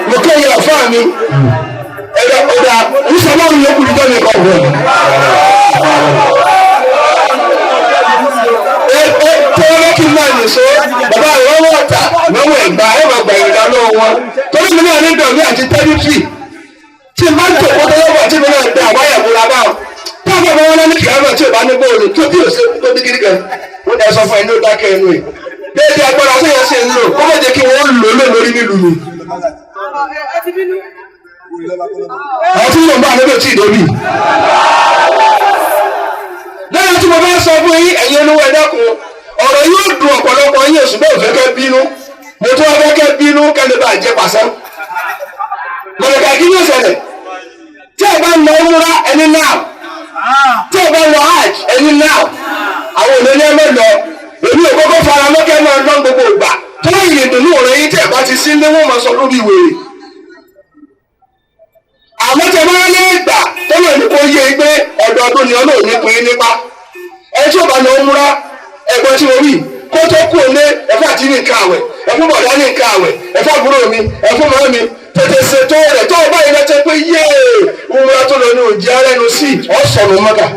Mo kéye ọ̀fọ́ mi ẹ̀rọ ọ̀dà ìṣọ̀lá mi yóò kúrú jọ́ mi kọ̀ wọ̀. Tọ́lá kí n máa lè so bàbá rẹ̀ wọ́n wọ̀ tà lọ́wọ́ ẹ̀gbá ẹ̀ máa gbà ìrìnà lọ́wọ́ wọn. Torí mi náà ní dọ̀mí àti tẹ́lifí tí n bá ń tòkó tọ́lọ́wọ́ tí mi náà da àwáyà múra bá wọn. Táwọn ọmọ wọn ní kìlámà tí ò bá ní bóòlù tó bí òsè tó bí kiri kan. Wọ́n ní ẹ sọ fún ẹ ní ó dákẹ́ ẹnu ẹ̀. Déédéé agbára tó yẹ ṣe ń lò kó má jẹ́ kí wọ́n lò lò lórí nílùú mi. Àwọn tí mò ń bá àlejò tí ì débi. Lẹ́yìn tí mo bá sọ fún yín, ẹ̀yin olówó ẹ dákun, ọ̀rọ̀ yóò dùn ọ̀pọ̀lọpọ̀ yín oṣù bẹ́ẹ̀ fẹ́ kẹ́ bínú. Mo tún wá fẹ́ kẹ́ bínú kẹ́lẹ́ bá jẹ́ pàṣán. Mọ̀lẹ́kà kí ló ṣẹlẹ̀? Tí ẹ bá lọ múra ẹni náà, tí ẹ bá lọ hajj ẹni náà, àwọn òní ní ẹ mọ̀ lọ. Èmi ò kọ́kọ́ fara mọ́kẹ́ máa lọ gbogbo ìgbà. Tó lẹ́yìn ìdùnnú ọ̀rọ̀ yín tí ẹ bá ti sí ní wọ́n máa sọ lórí wèrè. Àmọ́ tí ẹ bá lé ìgbà tó lè ní kó yé e pé ọ̀dọọdún ni Ọlọ́run ní pín in nípa. Ẹ tí ò bá lọ múra ẹ̀gbọ́n tí mo wí kó tó kú òní ẹ̀fọ́ àti ní nǹkan àwẹ̀ ẹ̀fọ́ bọ̀dá ní nǹkan àwẹ̀ ẹ̀fọ́ àbúrò mi ẹ̀fọ́ màmá mi tètè ṣètò rẹ̀ tó o bá yẹn lẹ́tẹ̀ pé yéè òmùra tó lọ ní òjì arẹ́nu sí ọ̀sọ̀nù mọ́gà.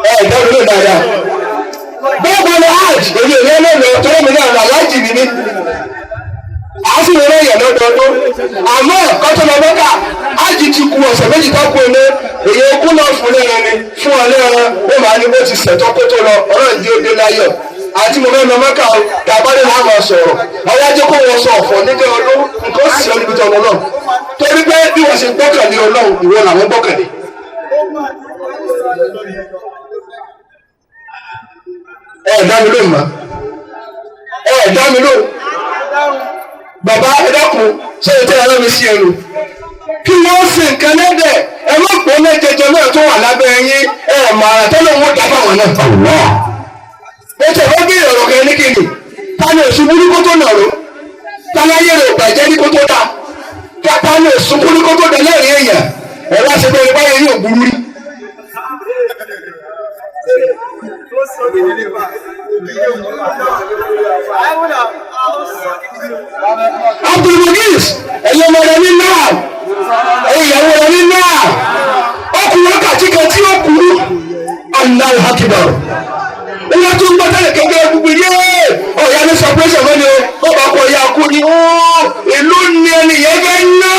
Ẹ ẹ̀ dábìlì dáadáa bẹ́ẹ̀ bá lọ hajj èmi ò ní ẹlẹ́nu tó lómi náà lọ aláàjì mi ní àti ìwé yẹn lọ́dọọdún àmọ́ kọ́tọ́ lọ mọ́kà ájì ti ku ọ̀sẹ̀ méjì tó kú ilé èyí okú náà fún lẹ́ran ni fún ọ lẹ́ran ó máa ní bó ti ṣẹ̀tọ́ kó tó lọ ọ̀rọ̀ ìdí òde láyọ̀ àti mo fẹ́ lọ mọ́kà o tàbádé náà máa sọ̀rọ̀ ọwọ́ ajé kó wọ́n sọ ọ̀fọ̀ nígbà ọlọ́run nǹkan sì ọ níbi tó ọmọ náà torí pé bí wọ́n ṣe gbọ́kànlé Ọlọ́run ìwọ làwọn gbọ́kànlé. Ẹ dá mi lóhùn mọ́, ẹ dá mi lóhùn bàbá ẹ dákun ṣé ẹ tẹ́ ẹ lọ́mi sí ẹnu kí wọ́n sì nǹkan lẹ́dẹ̀ ẹ má pọ̀ ní jẹjẹ náà tó wà lábẹ́ yín ẹ mọ ara tẹ́lẹ̀ wọn dá fáwọn náà. Ó tẹ̀ fẹ́ bí ọ̀rọ̀ kan ní kìnnì ta ni òṣùbù ní kótó nàró ta ni ayé rẹ̀ ò bàjẹ́ ní kótó dá ta ni òṣùbù ní kótó dá lẹ́rìí èèyàn ẹ wá ṣe bẹ́ẹ̀ báyẹn yóò burú rí. Abdulmugis ẹ̀yin ọmọ rẹ̀ ní náà ẹ̀yin ìyàwó rẹ̀ ní náà ọkùnrin wákàtí kan tí ó kú Allahu Akbar wọ́n tún gbọ́ tẹ́lẹ̀ kẹ́kẹ́ gbogbo yé ọ̀yà ní sọpẹ́sẹ̀ mọ́ni o bọ́ba kọ ya kú ni ó ìlú ni ẹni yẹn fẹ́ náà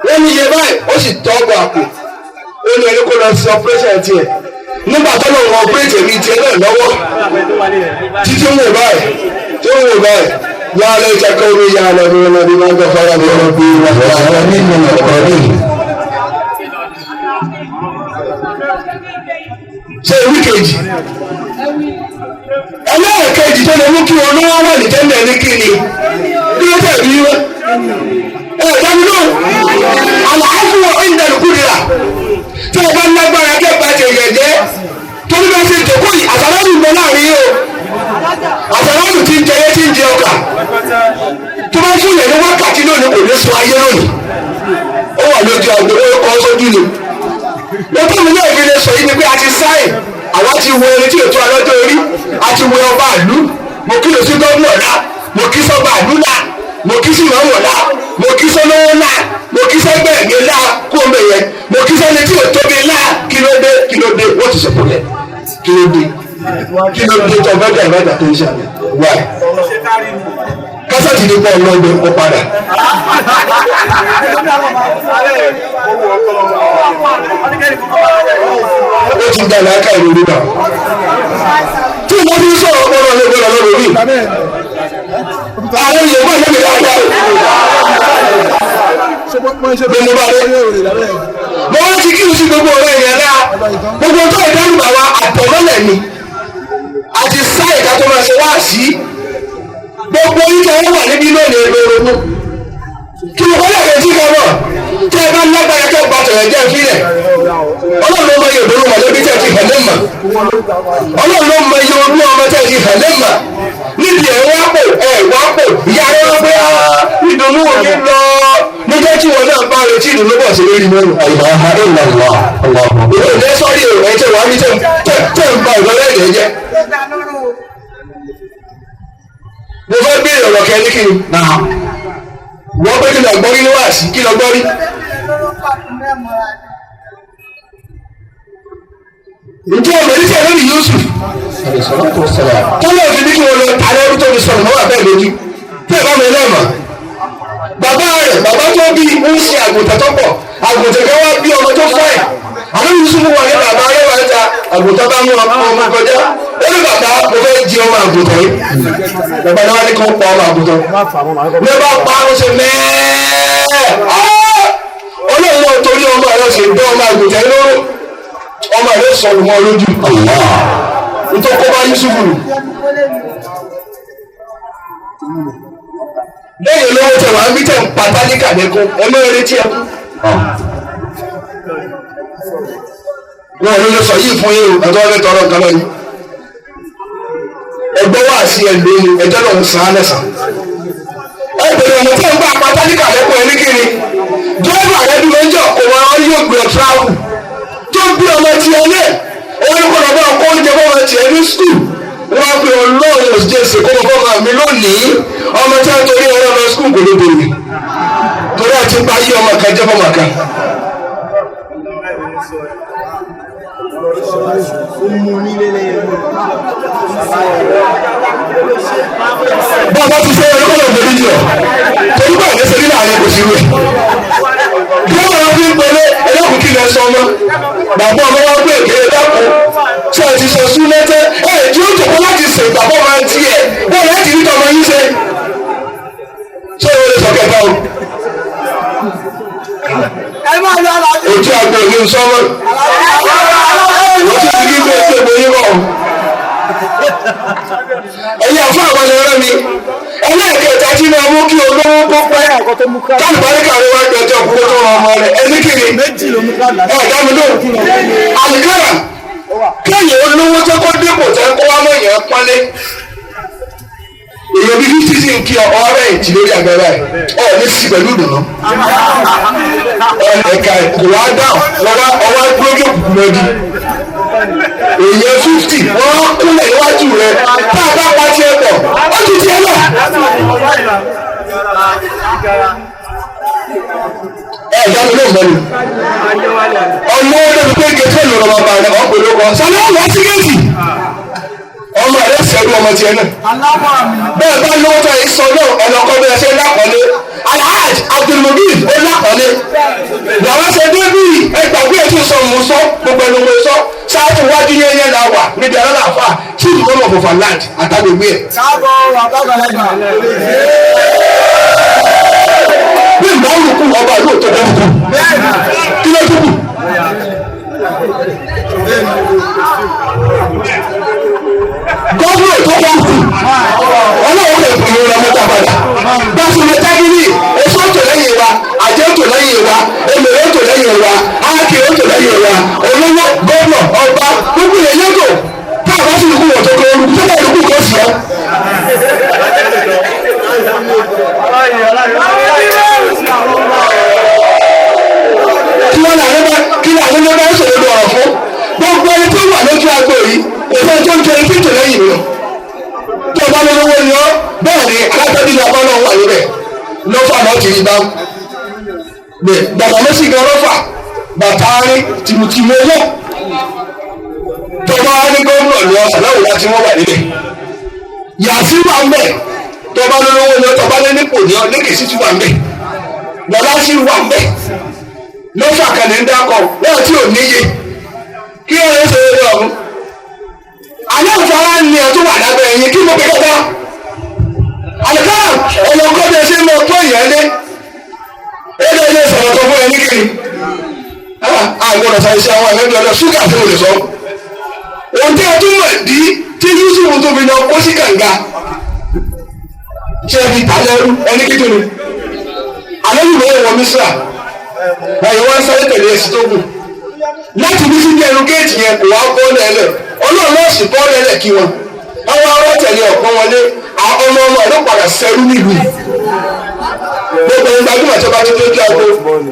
wọ́n ní iye báyìí ó sì tọ́ ọgbà àpò ó ní ẹni kó lọ sọpẹ́sẹ̀ tiẹ̀ nígbà tó lọ́wọ́ ọ̀pẹ́rẹ́tì mi tiẹ̀ náà lọ́wọ́ títí ń wò báyìí tí ń wò báyìí yà á lẹ́yìn tẹ́kọ̀ omi yà á lọ́dún lọ́dún máa ń gbọ́ fara mi ọ̀rọ̀ bí wà nínú ọ̀rọ̀ mi. Ṣé ìwé kejì ẹlẹ́ẹ̀kejì tó lè mú kí olówó wà ní tẹ́lẹ̀ ní kíni kí ló tẹ̀ bí wọ́n ẹ̀ dábí lóhùn àlàáfíà ìdàlùkúrìrà tí wọ́n bá lágbára kẹ́gbà tẹ̀yẹ̀ jẹ́ torí bá ṣe jòkó yìí àsàlátù ń bẹ láàrin yìí o àsàlátù ti ń jẹyẹ tí ń jẹ ọkà tó bá fún yẹn ní wákàtí lónìí kò ní sọ ayé lónìí ó wà lójú àgbo ó kọ́ sójú ni lọ́tọ́ mi náà fi lè sọ yìí ni pé a ti sáì àwa ti wo ẹni tí ètò alọ́jọ́ orí a ti wo ọba àlú mo kí lọ sí gómìnà náà mo kí sọ́ba àlú náà Mo kí sí màmú lá, mo kí sọ́lọ́wọ́ lá, mo kí sẹ́gbẹ́ mi lá kó o mẹ̀ yẹn, mo kí sẹ́ni tí o tóbi lá. Kí ló dé? Kí ló dé? Wọ́n ti sọ̀pọ̀ lẹ̀. Kí ló dé? Kí ló dé tó bẹ́ẹ̀ dàgbà tó ń ṣàmì? Wáyé kásẹ̀tì ní pọ̀ lọ́gbẹ̀ ó padà. Ó ti dà láàkà ìrònú náà. Tí mo fi sọ̀rọ̀ ọpọlọ ló gbọ́dọ̀ lọ́dọ̀ mi. Àwọn Yorùbá yóò lè dáadáa o. Bí mo bá dé. Mo wá ti kí n sí gbogbo ọ̀rẹ́ yẹn náà. Gbogbo tó ìdánù àwa àtọ̀mọ́lẹ̀ ni. Àti sáì ká tó máa ṣe wá sí gbogbo yíyá wọn wà níbí lónìí ẹgbẹ́ ronú kí ló kọ́lá kẹ́ tí ká bọ̀ tẹ́ ẹ bá lágbára kẹ́ gba tọ̀yẹ̀ jẹ́ ìfilẹ̀. Ọlọ́run ló mọ iye òdòdó mọ̀lẹ́bí tẹ́ ti hàn lẹ́mà. Ọlọ́run ló mọ iye olú ọmọ tẹ́ ti hàn lẹ́mà. Níbi ẹ̀ wá pò ẹ̀ wá pò ìyá rẹ̀ wọ́n pé ìdùnnú òní lọ níjẹ́ tí wọn náà bá retí ìdùnnú bọ̀ sí lórí mẹ́rin. Ìdùnnú sọ́rí ẹ̀ tẹ̀ wá ní tẹ̀ ń ba ìdọ́lẹ́ ìdẹ́ jẹ́. Mo fẹ́ béèrè ọ̀rọ̀ kẹ́ ní kí ni. Wọ́n pé kí lọ gbọ́ rí níwáàsí kí lọ gbọ́ rí. Ǹjẹ́ ọmọ ní sẹ́yìn lórí Yusuf? Tọ́lá òfin ní kí wọ́n lọ tààrà ẹrú tó fi sọ̀rọ̀ mọ́ bàbá ẹ̀ lójú. Tí ẹ̀ bá mi lẹ́ẹ̀mọ̀. Bàbá rẹ̀ bàbá tó bí ń ṣe àgùntàn tó pọ̀. Àgùntàn kan wá bí ọmọ tó fọ́ ẹ̀. Àlọ́ Yusuf wà ní bàbá rẹ̀ wá ta àgùntàn bá mú ọmọ kọjá. Ó ní bàbá mo fẹ́ jí ọmọ àgùntàn yìí. Bàbá náà ní kó pa ọmọ àgùntàn. Ní bá pa ó ṣe mẹ́ẹ̀ẹ́. Ọlọ́run náà torí ọmọ rẹ̀ ṣe gbé ọmọ àgùntàn yìí lóró. Ọmọ rẹ̀ sọ̀rọ̀ mọ́ lójú. Nítorí kó bá Yusuf nù. Lẹ́yìn olówó tẹ̀ wá ń bí tẹ̀ ń pa tálíkà lẹ́kún, ẹ mọ́ eré tí ẹ kú. Wọn ò ní lọ sọ yìí fún yín o, ẹjọ́ fẹ́ tọrọ nǹkan lọ́yìn. Ẹgbẹ́ wà sí ẹ lóyún, ẹjọ́ náà ń san án lẹ́sàn. Ẹ bèrè ọ̀nà tí ẹ ń gbà pa tálíkà lẹ́kún ẹ ní kiri. Dírẹ́fà rẹ dúró ń jọ kó wọn yóò gbé ọ tíráwù. Tó bí ọmọ tiẹ̀ lé, òun kò lọ bá ọkọ oúnjẹ bọ́ ọmọ tiẹ̀ ní skul. Wọ́n á pe Ọlọ́run òṣìṣẹ́ ìsìnkú ọmọ mi lónìí. Ọmọ tí wọ́n torí ọ̀rọ̀ lọ skul kò ló bèrè. Torí àti pa yí ọmọ kan jẹ́ fọmọ kan. Bọ́ọ̀bá ti ṣe ẹ̀rọ kọ́lọ̀ òbí jù ọ́. Torí bá ìdẹ́sẹ̀ nílẹ̀ àárín kò sí rẹ̀. Bí wọ́n fi ń pẹ̀lẹ́ ẹlẹ́kùn kí lẹ sọ ọmọ. Bàbá ọmọ wa gbé èké dákun. Ṣé ẹ ti sọ sún lẹ́tẹ́? Ẹ jí ó jòkó láti sè ìgbàgbọ́ máa ń tiẹ̀. Bọ́ọ̀lù láti rí tọmọ yín ṣe. Ṣé o lè sọ kẹta o? Ojú àgbẹ̀ òní ń sọ́mọ́. Ojú ti kí pé ṣé mo yín bọ̀. Ẹ̀yin àfọ àwọn ẹ̀rọ mi. Ẹlẹ́ẹ̀kẹta tí máa mú kí olówó kó pẹ́. Kálùbáríkà ló wá gbẹjọ́ kúkú tó rọ ọmọ rẹ̀. Ẹni kiri. Ẹ dá mi lóhùn. Àlùkárà kéèyàn olówó tó kó dépò tẹ́ kó wá mọ̀ yẹn pọ́nlé. Èèyàn bíi 50 sì ń kí ọ ọ̀rẹ́ ìtì lórí àgbẹ̀rẹ̀ ẹ̀ ọ̀ ní sí pẹ̀lú ìdùnnú. Ẹ̀ka kò wá dáhùn lọ́wọ́ ọwọ́ gbójú òkùnkùn lọ́dún. Èèyàn 50 wọ́n á kúnlẹ̀ níwájú rẹ̀ tá a bá pa tiẹ̀ pọ̀ ó ti tiẹ̀ lọ. Ẹ ìyá mi ló ń bẹ̀rù. Ọmọ ọdún pé gẹ̀ẹ́tì ló lọ́wọ́ bá rẹ̀ ọ̀pẹ̀ ló kọ́. Sani ọ̀wọ́ sí gẹ̀ẹ́tì. Ọmọ rẹ̀ sẹ́rú ọmọ tiẹ̀ náà. Bẹ́ẹ̀ bá lówó tó yìí sọ náà ẹ̀lọ́kọ́ bẹ́ẹ̀ ṣe lápọ̀lé. Alhaj Abdulmubin ó lápọ̀lé. Làwọn ṣe dé bí ẹgbàgbé ètò sọ mú sọ gbogbo ẹnu mo sọ ṣáàtú wájú yẹnyẹn la wà níbi alálàáfà tí ìdúgbò fòfà land àtàgbègbè ẹ̀. Bí ìgbà òrùkù ọba yóò tó kọ́ kú. Kí ló tún kù? Gọ́fúnà tó kọ́ kù. Ọlọ́run lè fún mi lọ́mọ padà. Báṣu mi tábìlì, èso tò lẹ́yìn wa, àjẹ́ tò lẹ́yìn wa, èmèrè tò lẹ́yìn wa, ákè tò lẹ́yìn wa, olówó, gọ́fúnà, ọba, gbogbo ilẹ̀ yẹ́tò. Táà bá sì lùkù wọ̀ tó kọ́ olùkú tó bá olùkú kọ́ sí ọ. Kí wọ́n làwọn bá kí làwọn bá ń sọ̀rọ̀ ọ̀rọ̀ fún gbogbo ẹni tó wà lójú agbo yìí òfin tó ń jẹ ẹni tó lẹ́yìn mi lọ. Tó o bá lọ lọ́wọ́ ni ọ́ bẹ́ẹ̀ ni alágbẹ́bí ni ọba náà wà níbẹ̀. Lọ́fà náà ti rí bá bàtà ló sì gan lọ́fà bàtà rí tìmùtìmù owó tọba ní gómìnà lọ sàláwò láti wọ́n wà níbẹ̀ yàtí wà ń bẹ̀ tọba lọ́wọ́ ní tọba lẹ́nìpò ní ọ lẹ́kẹ̀sí ti wà ń bẹ̀ lọ́lá sí wà ń bẹ̀ lọ́fà kan ní dákọ̀ wọ́n tí ò níye kí wọ́n lè ṣe eré ọ̀hún. Àlẹ́ òfara ni ẹ̀ tó wà lábẹ́ ẹ̀yìn kí mo pè kọ́kọ́. Àlùkò ọlọ́kọ́ bí ẹ ṣe ń lọ tó ìyẹn lé. Ó lè lè sọ̀rọ̀ tó fún ẹ ní kiri. Àgbọ̀dọ̀ sọ iṣẹ́ àwọn ẹ̀mẹ́bí ọ̀dọ̀ ṣúgà tí mo lè sọ. Ohun tí a tún mọ̀ dí tí Yusuf tó fi lọ kó sí kànga. Ṣé ẹ fi tà lẹ́rú ẹni kí tó ni? Àlẹ́ yìí wọ́n wọ Mísírà. Báyọ̀ wá ń sáré tẹ̀lé ẹ̀sìn tó kù láti bí síbi ẹnu géètì yẹn kò wá bọ́ lẹ́lẹ̀ ọlọ́run náà sì bọ́ lẹ́lẹ̀ kí wọn àwọn ará tẹ̀lé ọ̀pọ̀ wọn lé ọmọ ọmọ ló padà sẹ́rú nílùú gbogbo ẹni gbajúmọ̀ tí a bá ti dójú aago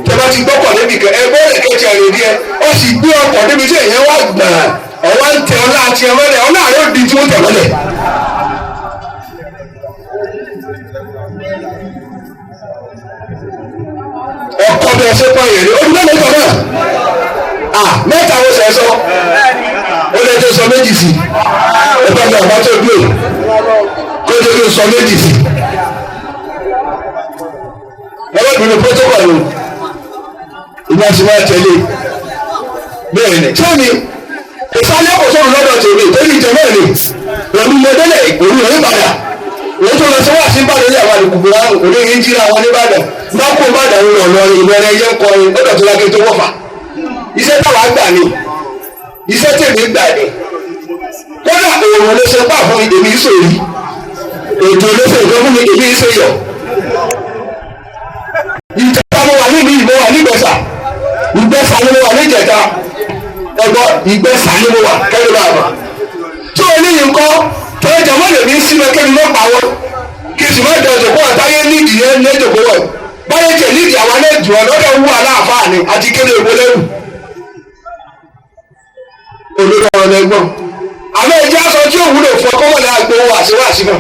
tí a bá ti gbọ́kọ̀ débi kan ẹ bọ́ọ̀lù kẹ́tì ẹ̀rìn díẹ̀ ó sì gbé ọkọ̀ débi tí èèyàn wá gbọ̀n ọ̀wá ń tẹ ọlá àti ẹ mọ́lẹ̀ ọlá rẹ̀ ó di tí wọ́n tẹ̀ mọ́lẹ̀. Ọkọ̀ bí ẹ ṣe pọ̀ yẹn ni ó dúró lọ́tọ̀ náà mẹ́ta wo sẹ̀ sọ ó lè tó sọ méjì sí ẹ bá mi àbá tó dúró kó tó tó sọ méjì sí ẹ bá bínú protocol o ìgbà tí wọ́n tẹ̀lé bẹ́ẹ̀ ni sẹ́mi ìsálẹ̀ kò sọ̀rọ̀ lọ́dọ̀ tèmi torí ìjọba ẹ̀ ni pẹ̀lú mọ́tẹ́lẹ̀ òru rẹ̀ padà òun tó lọ sí wá sí ìbàdàn ilé àwọn àlùkùkù wa òní yìí ń jíra wọn nìbàdàn bá kó ìbàdàn ń lọ lọrin Ìlọrin ẹyẹ ń kọrin ó dọ̀tún lákè tó wọ̀fà iṣẹ́ táwa gbà ni iṣẹ́ tèmi gbà ni kódà òòrùn ló ṣe pà fún mi èmi sòrí ètò ló ṣe ìjọ fún mi èmi ṣe yọ ìjẹta mo wà níbi ìbò wà nígbẹ̀sà ìgbẹ̀sà ni mo wà níjẹta ẹgbọ́ ìgbẹ̀sà ni mo wà kẹ́lẹ́ bá a mà tó eléyìí ńkọ́ tọ́jà jàmọ́ lèmi ń sinmi kẹ́mi ló pa wọn kí n sì má dẹ̀ ọ̀jọ̀gbọ́n àtàyé nídìí yẹn ní ẹ̀jọ̀gbọ́n wọn báyẹn tẹ̀ nídìí àwọn alẹ́ jù ọ lọ́dọ̀ wú aláàfáà ni àti kéde ìwọ lẹ́rù olórí ọ̀rọ̀ ẹ̀gbọ́n àmọ́ ẹ̀jẹ̀ aṣọ tí ò wúlò fún ọkọ́mọ̀lẹ́ àgbowó àṣewàṣì náà.